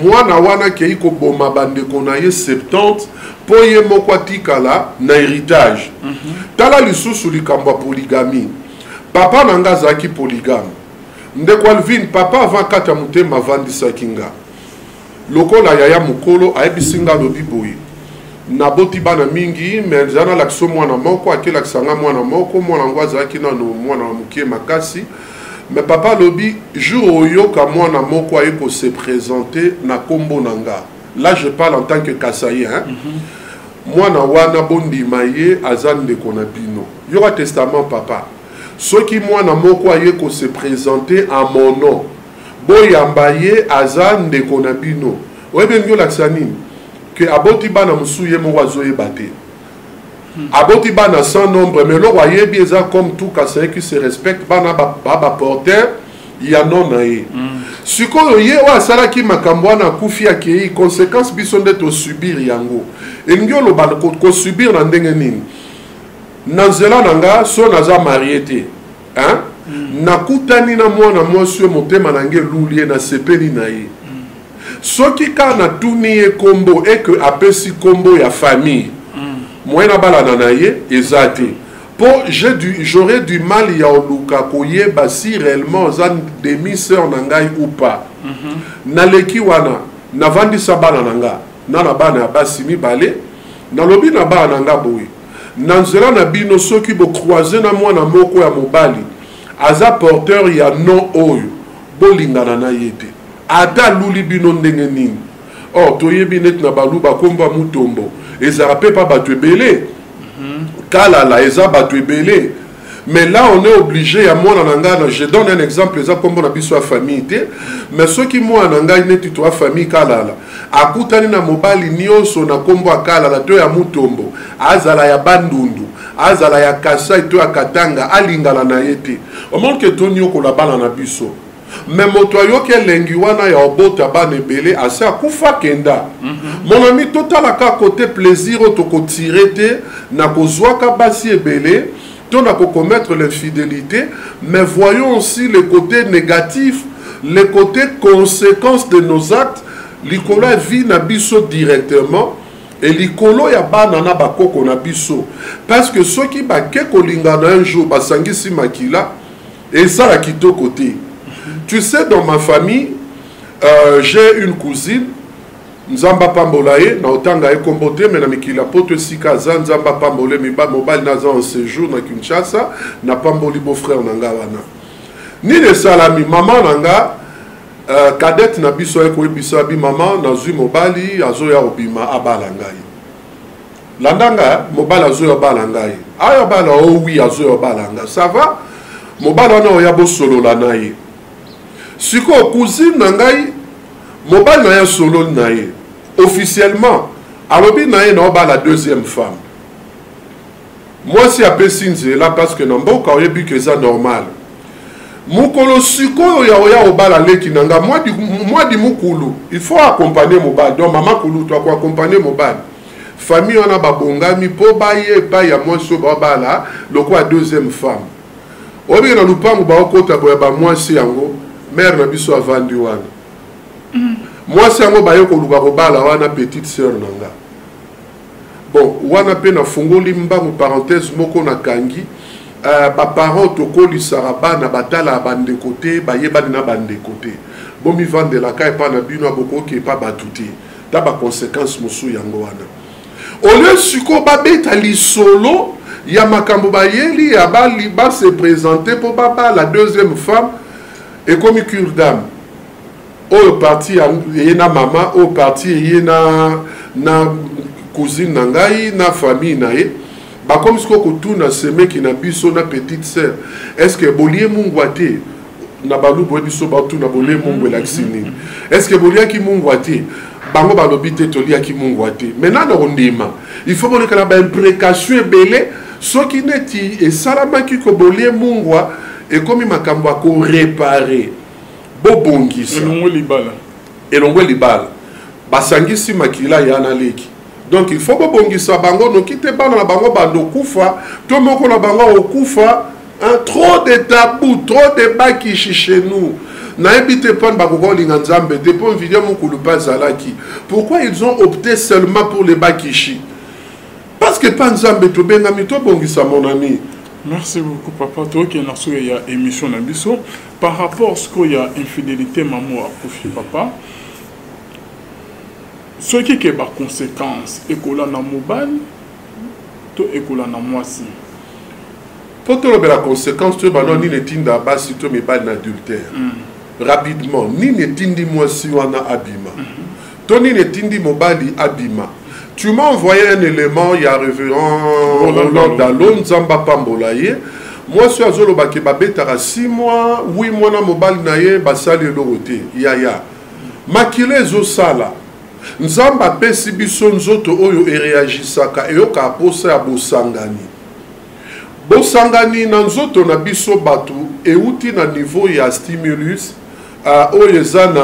Speaker 2: Mwana wana akei koboma bandeko na ye 70 mpo ye moko atikala na héritage. Tala lisusu likambo ya polygamie. Papa na nga azalaki polygame, ndeko Alvin. Papa, avant kati ya motema, avandisaki nga lokola yaya mokolo. Ayebisi nga, alobi boye: naboti bana mingi, mais eza nalakisa mwana moko. Akelakisa nga mwana moko. Mwana yango azalaki nano mwana moke makasi, mais papa alobi: jour oyoka mwana moko aye kose présenter na nkombo na nga, là je parle en tant que Kasaïen, hein? Mwana wana bondima ye, aza ndeko na bino. Yoka testament, papa: soki mwana moko aye kose présenter en mon nom, boyamba ye, aza ndeko na bino. Oyebi elingi olakisa nini? Ke aboti bana mosusu, ye moko azoyeba te. Aboti bana sans nombre, mais eloko ayebi eza, comme tout Kasaïen qui se respecte, bana baporteur ya nom na ye. Sikoyo ye oyo asalaki makambo wana akufi, akei. Conséquence, biso nde tosubir yango. Elingi oloba kosubir na ndenge nini? Na nzela na nga, so naza marié te, hein? Nakutani na mwana mwasi oyo, motema na ngai eluli ye, nasepeli na ye. Soki kaka natuni ye nkombo eke apesi nkombo ya famille, moyen nabalana na ye eza te, mpo j'aurais du mal ya oluka koyeba si réellement oza demi sœur na ngai ou pas. Naleki wana, navandisa bana na nga na bana ya basi mibale. Nalobi na bana na nga boye: na nzela na bino, soki bocroise na mwana moko ya mobali aza porteur ya nom oyo, bolingana na ye te, ata aluli bino ndenge nini. Or toyebi neti na Baluba, nkombo ya Mutombo ezalaka mpe pa bato ebele, Kalala eza bato ebele. Mais là, on est obligé ya mwana na ngai, je donne un exemple, eza kombo na biso ya famille te, mais soki mwana na ngai neti to ya famille Kalala akutani na mobali nyonso na kombo ya Kalala to ya Mutombo, azala ya Bandundu, azala ya Kasai to ya Katanga, alingana na ye te. Omoni ke toniokola bana na biso. Mais moto ayoki elengi wana ya obota bana ebele asi akufa kenda. Mon ami, totalaka côté plaisir oyo tokotire te na kozwaka basi ebele to na kokommettre l'infidélité, mais voyons aussi le côté négatif, le côté conséquence de nos actes likolo ya vie na biso directement et likolo ya bana na bakoko na biso. Parce que soki bake kolingana un jour basangisi makila, ezala kitoko te. Tu sais, dans ma famille, j'ai une cousine, Nzambe apambola ye, na otanga ye kombo te, mais na mikili ya poto esika aza, Nzambe apambola ye, mobali na aza en séjour na Kinshasa, napamboli beau frère na nga wana. Nini esalami, mama na nga, cadette na biso aye koyebisa bi mama, nazwi mobali, azoya kobima, abala ngai. Landa nga, mobali azoya bala ngai. Aya bala, oh oui, azoya bala nga. Ça va? Mobali wana oya bosolola na ye. Sikoyo cousine na ngai, mobali na ye asololi na ye. Officiellement, alobi na ye na obala deuxième femme. Mwasi apesi nzela parce que na mboka oyebi que eza normal. Mokolo sikoyo ya oya obala leki na nga, mwadi mukulu, il faut accompagner mobali. Donc mama kulutu ako accompagner mobali. Famille wana babongami po baye epai ya mwasi oyo babala lokola deuxième femme. Oyebi na lupangu baokota boya ba mwasi yango, mère na biso avandi wana. Mwasi yango baye koluka kobala wana petite sœur na nga. Bon, wana pe nafungoli mbangu parenthèse moko nakangi. Ba parents tokolisaka bana batalaka bandeko te, bayebani na bandeko te. Bomivandelaka epa na bino, abokoki epa bato te. Ta ba conséquences mosusu yango wana. Au lieu siko babeta lisolo ya makambo bayeli ya bali ba se présenter po babala deuxième femme, ekomi cure d'âme. Oyo parti ya ye na mama, oyo parti ye na cousine na ngai, na famille na ye. Bakomi siko kotuna semeki na biso na petite sœur, est-ce que bolie mungwa te? Na balubu oyebi biso batuna bolie mungwa elakisi nini? Est-ce que boliaki mungwa te? Bango balobi te toliaki mungwa te. Maintenant na kondima, il faut boleka na ba imprécation ebele. Soki neti esalamaki ko bolie mungwa, ekomi makambo ya ko réparer. Bobongisa.
Speaker 1: Elongwe libala.
Speaker 2: Elongwe libala. Basangisi makila ya na leki. Donc il faut bobongisa bango noki te bana na bango bando kufa, to moko na bango okufa. Hein, trop de tabous, trop de bakishi chez nous. Nayebi te pon bakoka olinga Nzambe te, pon video mokulu pa zalaki. Pourquoi ils ont opté seulement pour les bakishi? Parce que pa Nzambe tobengami tobongisa mon ami.
Speaker 1: Merci beaucoup papa. Toke na suka ya émission na biso par rapport ce qu'il y a infidélité maman akufi papa. Soki ke ba conséquences ekola na mobali to ekola na mwasi.
Speaker 2: Po tolobela conséquence toyeba no nini etinda basi to mibali na adultère. Rapidement, nini etindi mwasi wana abima? To nini etindi mobali abima? Tu m'as envoyé un élément, il y a révérend Roland Dalo, Nzamba Pambola ye. Mwasi oyo azoloba ke babetaka 6 mois, 8 mois na mobali na ye basali eloko te. Ya ya. Makila ezosala. Nzambe apesi biso nzoto oyo ereagisaka, eyokaka posa ya bosangani. Bosangani na nzoto na biso bato euti na niveau ya stimulus, oyo eza na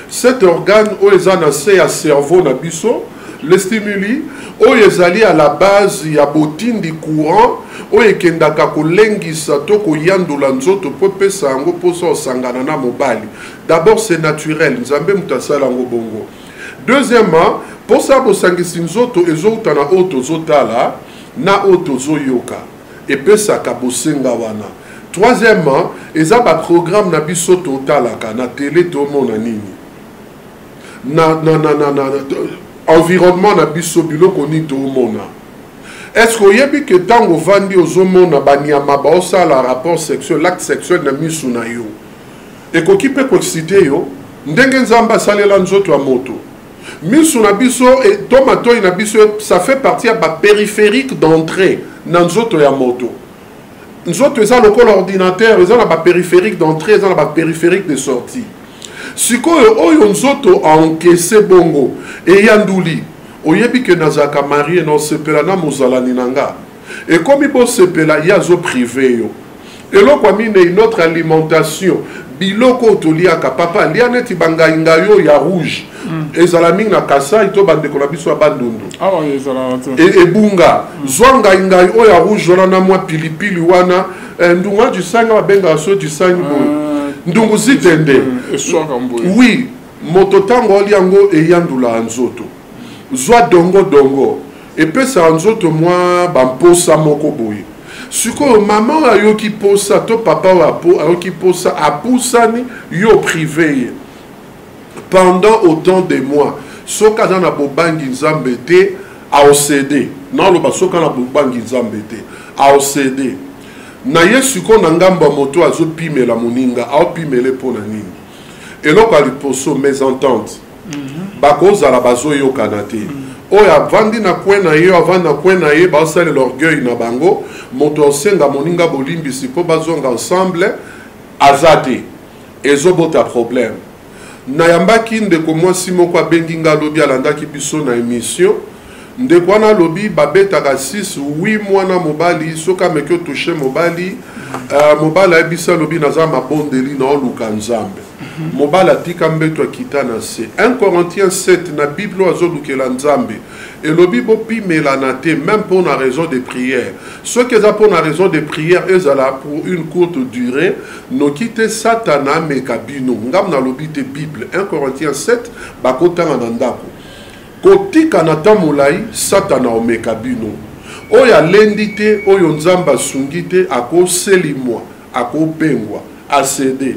Speaker 2: cet organe oyo eza na se ya cerveau na biso, le stimuli oyo ezali à la base ya botindi courant oyo ekendaka kolengisa to koyandola nzoto po epesa yango mposa osangana na mobali. D'abord c'est naturel, Nzambe moto asala yango bongo. Deuxièmement, mposa ya bosangisi nzoto ezouta na oyo tozotala na oyo tozoyoka, epesaka bosenga wana. Troisièmement, eza ba programme na biso totalaka na télé, tomona nini na environnement na biso, biloko nini tomona. Est-ce que oyebi ke ntango ovandi ozomona banyama baosala rapport sexuel, l'acte sexuel na misu na yo, ekoki mpe koexcite yo ndenge Nzambe asalela nzoto ya moto. Misu na biso to matoi na biso, ça fait partie ya ba périphérique d'entrée na nzoto ya moto. Nzoto eza lokola ordinateur, eza na ba périphérique d'entrée, eza na ba périphérique de sortie. Sikoyo oyo nzoto encaisse bongo eyanduli, oyebi ke nazalaka marie na osepela na mozalani na nga, ekomi bosepela ye azo prive yo. Eloko ya minei, notre alimentation, biloko oyo toliaka. Papa, lia neti bangaingai oyo ya rouge. Ezala mingi na Kasai to bandeko na biso ya Bandundu.
Speaker 1: Awa ezalaka te.
Speaker 2: Ebunga. Zwa ngaingai oyo ya rouge wana na mwa pilipili wana. Ndungu wana jisanga babengaka so jisangi boye. Ndungu zitende.
Speaker 1: Eswaka mboye.
Speaker 2: Oui, moto tango olia yango eyandulaka nzoto. Zwa dongo dongo. Epesaka nzoto mwa bamposa moko boye. Sikoyo mama oyo ayoki posa to papa oyo ayoki posa apusani yo prive ye pendant autant de mois, soki aza na bobangi Nzambe te aosede. Naloba soki aza na bobangi Nzambe te aosede na ye. Sikoyo na ngambo ya moto azopimela moninga, aopimele mpo na nini? Eloko ya liposo, mésentente. Bakozala bazoyokana te. Oyo avandi na coin na ye, oyo avandi na coin na ye, baosalela orgueil na bango. Moto aosenga moninga bolimbisi mpo bazonga ensemble aza te, ezobota problème. Nayambaki ndeko mwasi moko abengi nga alobi alandaki biso na émission. Ndeko wana alobi babetaka 6 8 mois na mobali, soki ameki otouche mobali, mobali ayebisi alobi naza mabondeli na oluka Nzambe. Mobali atika mbeto akita na se. 1 Corinthiens 7 na Bible oyo azolukela Nzambe elobi bopimelana te, même pour na raison de prière. Soki eza pour na raison de prière, ezala pour une courte durée, noki te Satana ameka bino. Ngam nalobi te, Bible 1 Corinthiens 7 bakotanga na ndako. Kotika na temps molai, Satana omeka bino. Oyo alendi te, oyo Nzambe asungi te, akoselimwa, akopengwa, acede.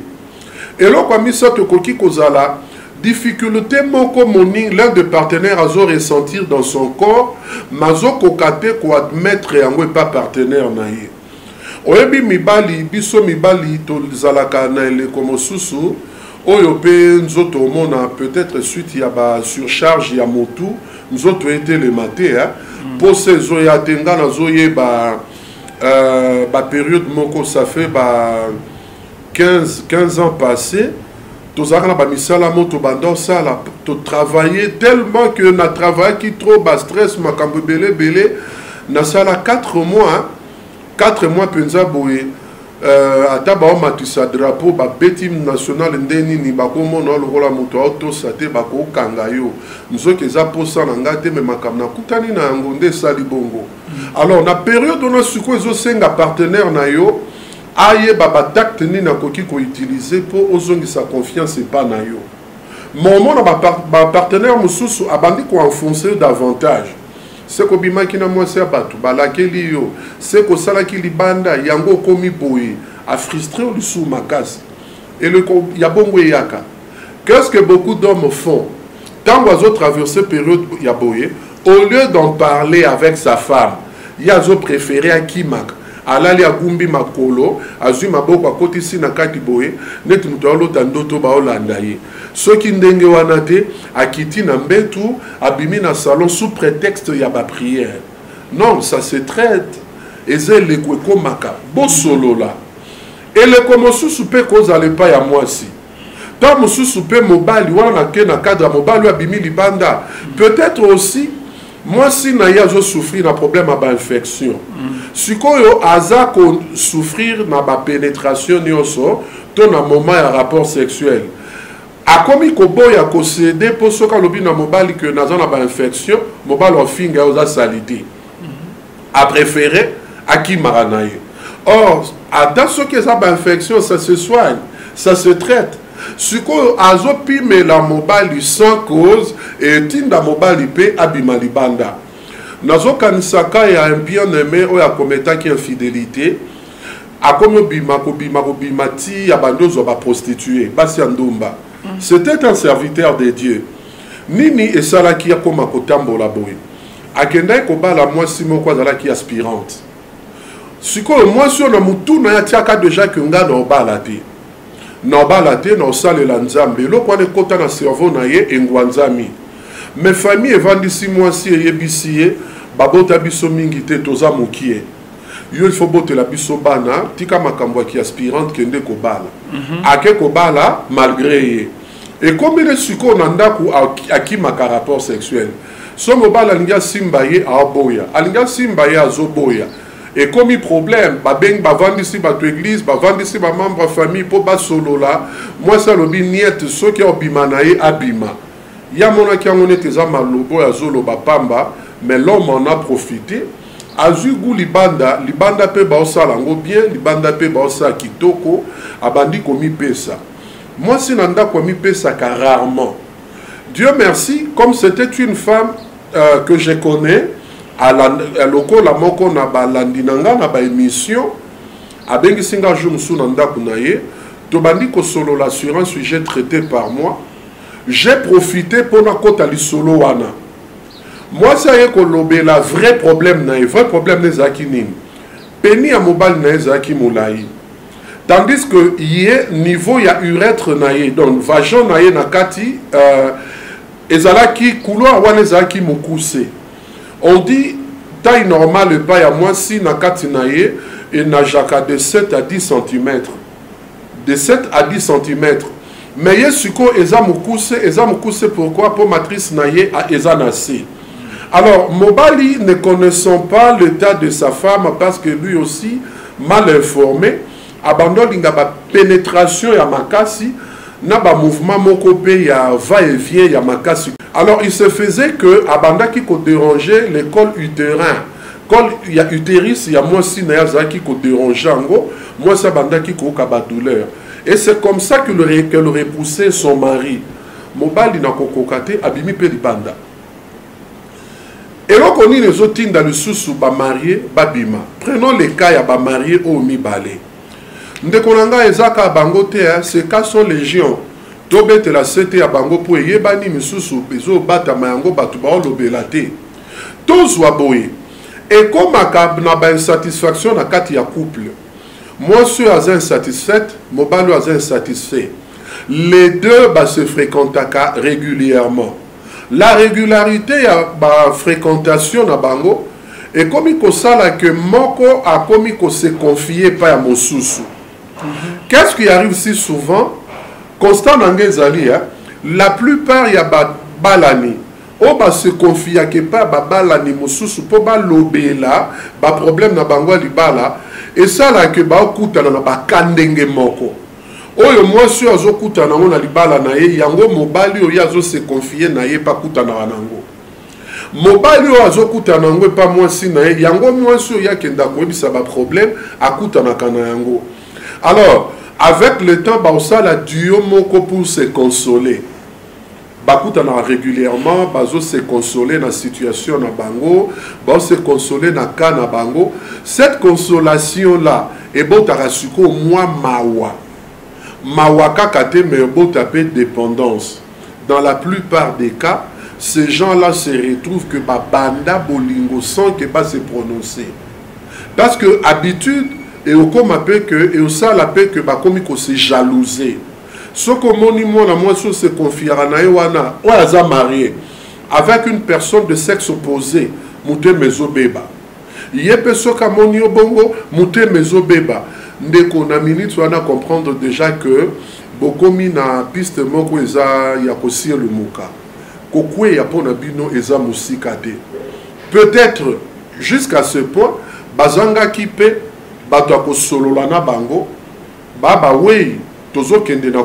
Speaker 2: Eloko ya misato ekoki kozala difficulté moko moning l'un des partenaires azo ressentir dans son corps, mazokoka te koadmettre yango epa partenaire na ye. Oyebi mibali, biso mibali tozalaka na eleko mosusu oyo pe nzoto omona peut-être suite ya ba surcharge ya motu, nzoto etelema te, hein? Posa ezoya te. Nga nazoyeba ba période moko, ça fait ba 15 ans passé, tozalaka na bamisala moto banda osala, totravaille tellement que na travaillaki trop, ba stress, makambo ebele ebele. Nasala 4 mois, 4 mois mpenza boye, ata baomatisa drapeau, babeti national nde nini, bakomona lokola moto aotosa te, bakokanga yo. Nzoki eza posa na nga te, me makambo nakutani na yango nde esali bongo. Alors na période wana sikoyo ezosenga partenaire na yo ayeba batacte nini akoki koutilize mpo ozongisa confiance epa na yo. Momona bapartenaire mosusu abandi koenfonce yo davantage, se kobimaki na mwasi ya bato, balakeli yo, se kosalaki libanda, yango okomi boye, afrustre yo lisusu makasi. Eleko ya bongo eyaka. Qu'est-ce que beaucoup d'hommes font ntango azotraverse période ya boye? Au lieu d'en parler avec sa femme, ye azopréféré akimaka, alali, agumbi makolo, azwi maboko akotisi na kati boye neti moto aolota ndoto baolanda ye. Soki ndenge wana te, akiti na mbetu, abimi na salon sous prétexte ya baprière. Non, ça se traite. Eza eleko ekomaka, bosolola. Eleko mosusu mpe kozala epai ya mwasi, ntango mosusu mpe mobali wana nake na cadre ya mobali oyo abimi libanda, peut-être aussi mwasi na ye azosouffrir na problème ya bainfection. Sikoyo aza kosouffrir na bapénétration nyonso to na moment ya rapport sexuel, akomi koboya kocéder, mpo soki alobi na mobali ke naza na bainfection, mobali ofinga ye, oza sali te. Apréféré akimaka na ye. Or ata soki eza bainfection, ça se soigne, ça se traite. Sikoyo azopimela mobali sans cause, etinda mobali mpe abima libanda. Nazokanisaka ya un bien aimé oyo akometaki infidélité, akomi obima, kobima, kobima ti ya bandi ozwa baprostitue, basi ya ndumba. C'était un serviteur de Dieu. Nini esalaki akoma kotambola boye? Akendaki kobala mwasi moko azalaki aspirante. Sikoyo mwasi oyo na motu na ye atiaka deja ke nga na obala te, na obala te, na osalela Nzambe. Eloko wana ekota na cerveau na ye, engwanzami. Mais famille evandisi mwasi, eyebisi ye babota biso mingi te, toza mokie. Yo, il faut botela biso bana, tika makambo ya ki aspirante, kende kobala. Ake kobala malgré ye. Ekomi ne sikoyo na ndako, akimaka rapport sexuel. So mobali alingi asimba ye, aoboya. Alingi asimba ye, azoboya. Ekomi problème. Babengi, bavandisi bato église, bavandisi bamembre ya famille mpo basolola. Mwasi alobi niet, soki obima na ye, abima. Ye amonaki yango neti eza maloba oyo azoloba pamba, mais l'homme en a profité, azwi gu libanda. Libanda mpe baosala yango bien, libanda mpe baosala kitoko. Abandi komipesa. Mwasi na ndako amipesaka rarement. Dieu merci, comme c'était une femme que je connais, lokola moko na balandi na nga na baémission, abengisi nga jour mosusu na ndako na ye. Tobandi kosolola sur un sujet traité par moi. J'ai profité mpona kota lisolo wana. Mwasi aye kolobela vrai problème na ye. Vrai problème na ezalaki nini? Pénis ya mobali na ye ezalaki molai, tandis que ye, niveau ya urètre na ye, donc vagin na ye na kati, ezalaki couloir wana ezalaki mokuse. On dit taille normale epai ya mwasi na kati na ye enageaka de 7 à 10 cm, de 7 à 10 cm, mais ye sikoyo eza mokuse, eza mokuse. Pourquoi? Mpo matrice na ye eza na se. Alors mobali, ne connaissant pas l'état de sa femme, parce que lui aussi mal informé, abandi olinga bapénétration ya makasi na bamouvement moko mpe ya va et vient ya makasi. Alors il se faisait que abandaki kodéranger le col utérin, col ya utérus ya mwasi na ye, azalaki kodéranger yango. Mwasi abandaki koyoka badouleur, et c'est comme ça qu'elle repoussait son mari. Mobali na kokoka te, abimi mpe libanda. Eloko nini ezotinda lisusu bamariés babima? Prenons le cas ya bamariés oyo mibale. Ndeko na ngai, eza kaka bango te, ces cas sont légion. Tobetela sete ya bango mpo eyebani, misusu ezobatama yango, bato baolobela te. Tozwa boye: ekomaka na bainsatisfaction na kati ya couple. Mwasi oyo aza insatisfaite, mobali oyo aza insatisfait. Les deux base fréquentaka régulièrement. La régularité ya bafréquentation na bango ekomi kosala ke moko akomi kose confier epai ya mosusu. Qu'est-ce qui arrive si souvent? Constat na ngai ezali, la plupart ya babalani oyo base confiaka epai ya babalani mosusu mpo balobela baproblème na bango ya libala, esalaka baokutana na baka ndenge moko. Oyo mwasi oyo azokutana yango na libala na ye, yango mobali oyo azose confier na ye mpe akutanaka nango. Mobali oyo azokutana yango epa mwasi na ye, yango mwasi oyo akenda koyebisa baproblème akutanaka na yango. Alors avec le temps, baosala duo moko pour se consoler. Bakutanaka régulièrement, bazose consoler na situation na bango, bazose consoler na cas na bango. Cette consolation là ebotaka sikoyo mwa mawa. Mawa kaka te, mais ebota mpe dépendance. Dans la plupart des cas, ces gens-là se retrouvent que babanda bolingo sans que ba se prononcer, parce que habitude ekokoma mpe ke eosala mpe ke bakomi kose jalouser. Soki omoni mwana mwasi oyo se confiaka na ye wana, oyo aza marié, avec une personne de sexe opposé, motema ezobeba. Ye mpe soki amoni yo bongo, motema ezobeba. Ndeko, na minute wana, comprendre déjà que bokomi na piste moko eza ya kosielumuka, kokweya mpo na bino eza mosika te. Peut-être jusqu'à ce point bazangaki mpe bato ya kosolola na bango. Babawei, tozokende na